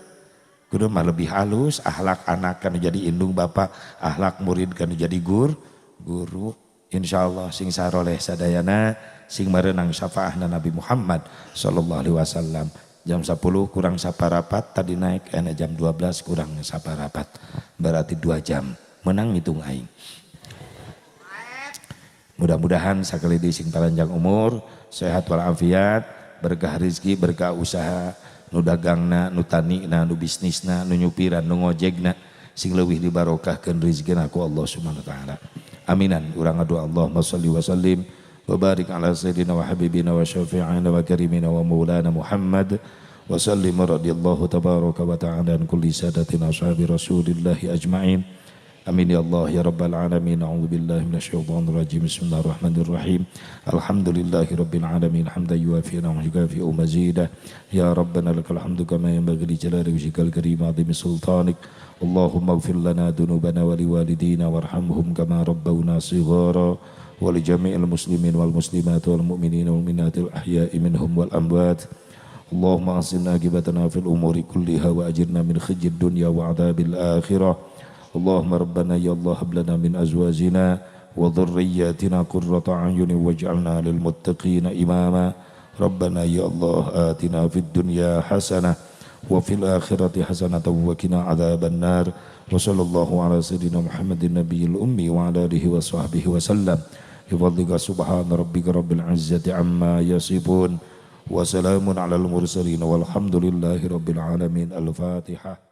Kudu mah lebih halus, akhlak anak kan jadi indung bapak, akhlak murid kan jadi guru. Insyaallah sing saroleh sadayana, sing marenang syafaahna Nabi Muhammad sallallahu alaihi wasallam. Jam 10 kurang saparapat tadi naik enak jam 12 kurang saparapat. Berarti 2 jam. Menang hitung aing. Mudah-mudahan sakali deui sing paranjang umur, sehat walafiat, berkah rezeki, berkah usaha, nu dagangna, nu tanina, nu bisnisna, nu nyupiran, nu ngojegna, sing leuwih dibarokahkeun rezekina ku Allah Subhanahu wa taala. Aminan urang ngadoa Allahumma shalli wa sallim wa barik ala sayyidina wa habibina wa syafi'ina wa karimina wa maulana Muhammad wa sallim radhiyallahu tabaraka wa ta'ala an kulli sadatina ashabi rasulillahi ajma'in. Amin ya Allah ya rabbal alamin. A'udzubillahi minasyaitonir rajim. Bismillahirrahmanirrahim. Alhamdulillahi rabbil alamin hamdan yuwafi wa yukafi mazidah. Ya rabbana lakal hamdu kama yanbaghi li jalali wajhikal karim azimi sultanik. Allahumma ighfir lana dzunubana wa liwalidina warhamhum kama rabbawna shighara wa li jami'il muslimin wal muslimat wal mu'minina wal mu'minatil ahya'i minhum wal amwat. Allahumma ahsin aqibatana fil umuri kulliha wa ajirna min khizyid dunya wa adzabil akhirah. Allahumma rabbana ya Allah hab lana min azwajina wa dhurriyyatina qurrata a'yunin waj'alna lil muttaqina imama. Rabbana ya Allah atina fid dunya hasanah wa fil akhirati hasanatan wa qina adzaban nar. Wa sallallahu ala sayyidina Muhammadin nabiyil ummi wa ala alihi wa sahbihi wa sallam. Bi fadlika subhana rabbika rabbil izzati amma yasifun wa salamun alal mursalin walhamdulillahi rabbil alamin. Al-Fatihah.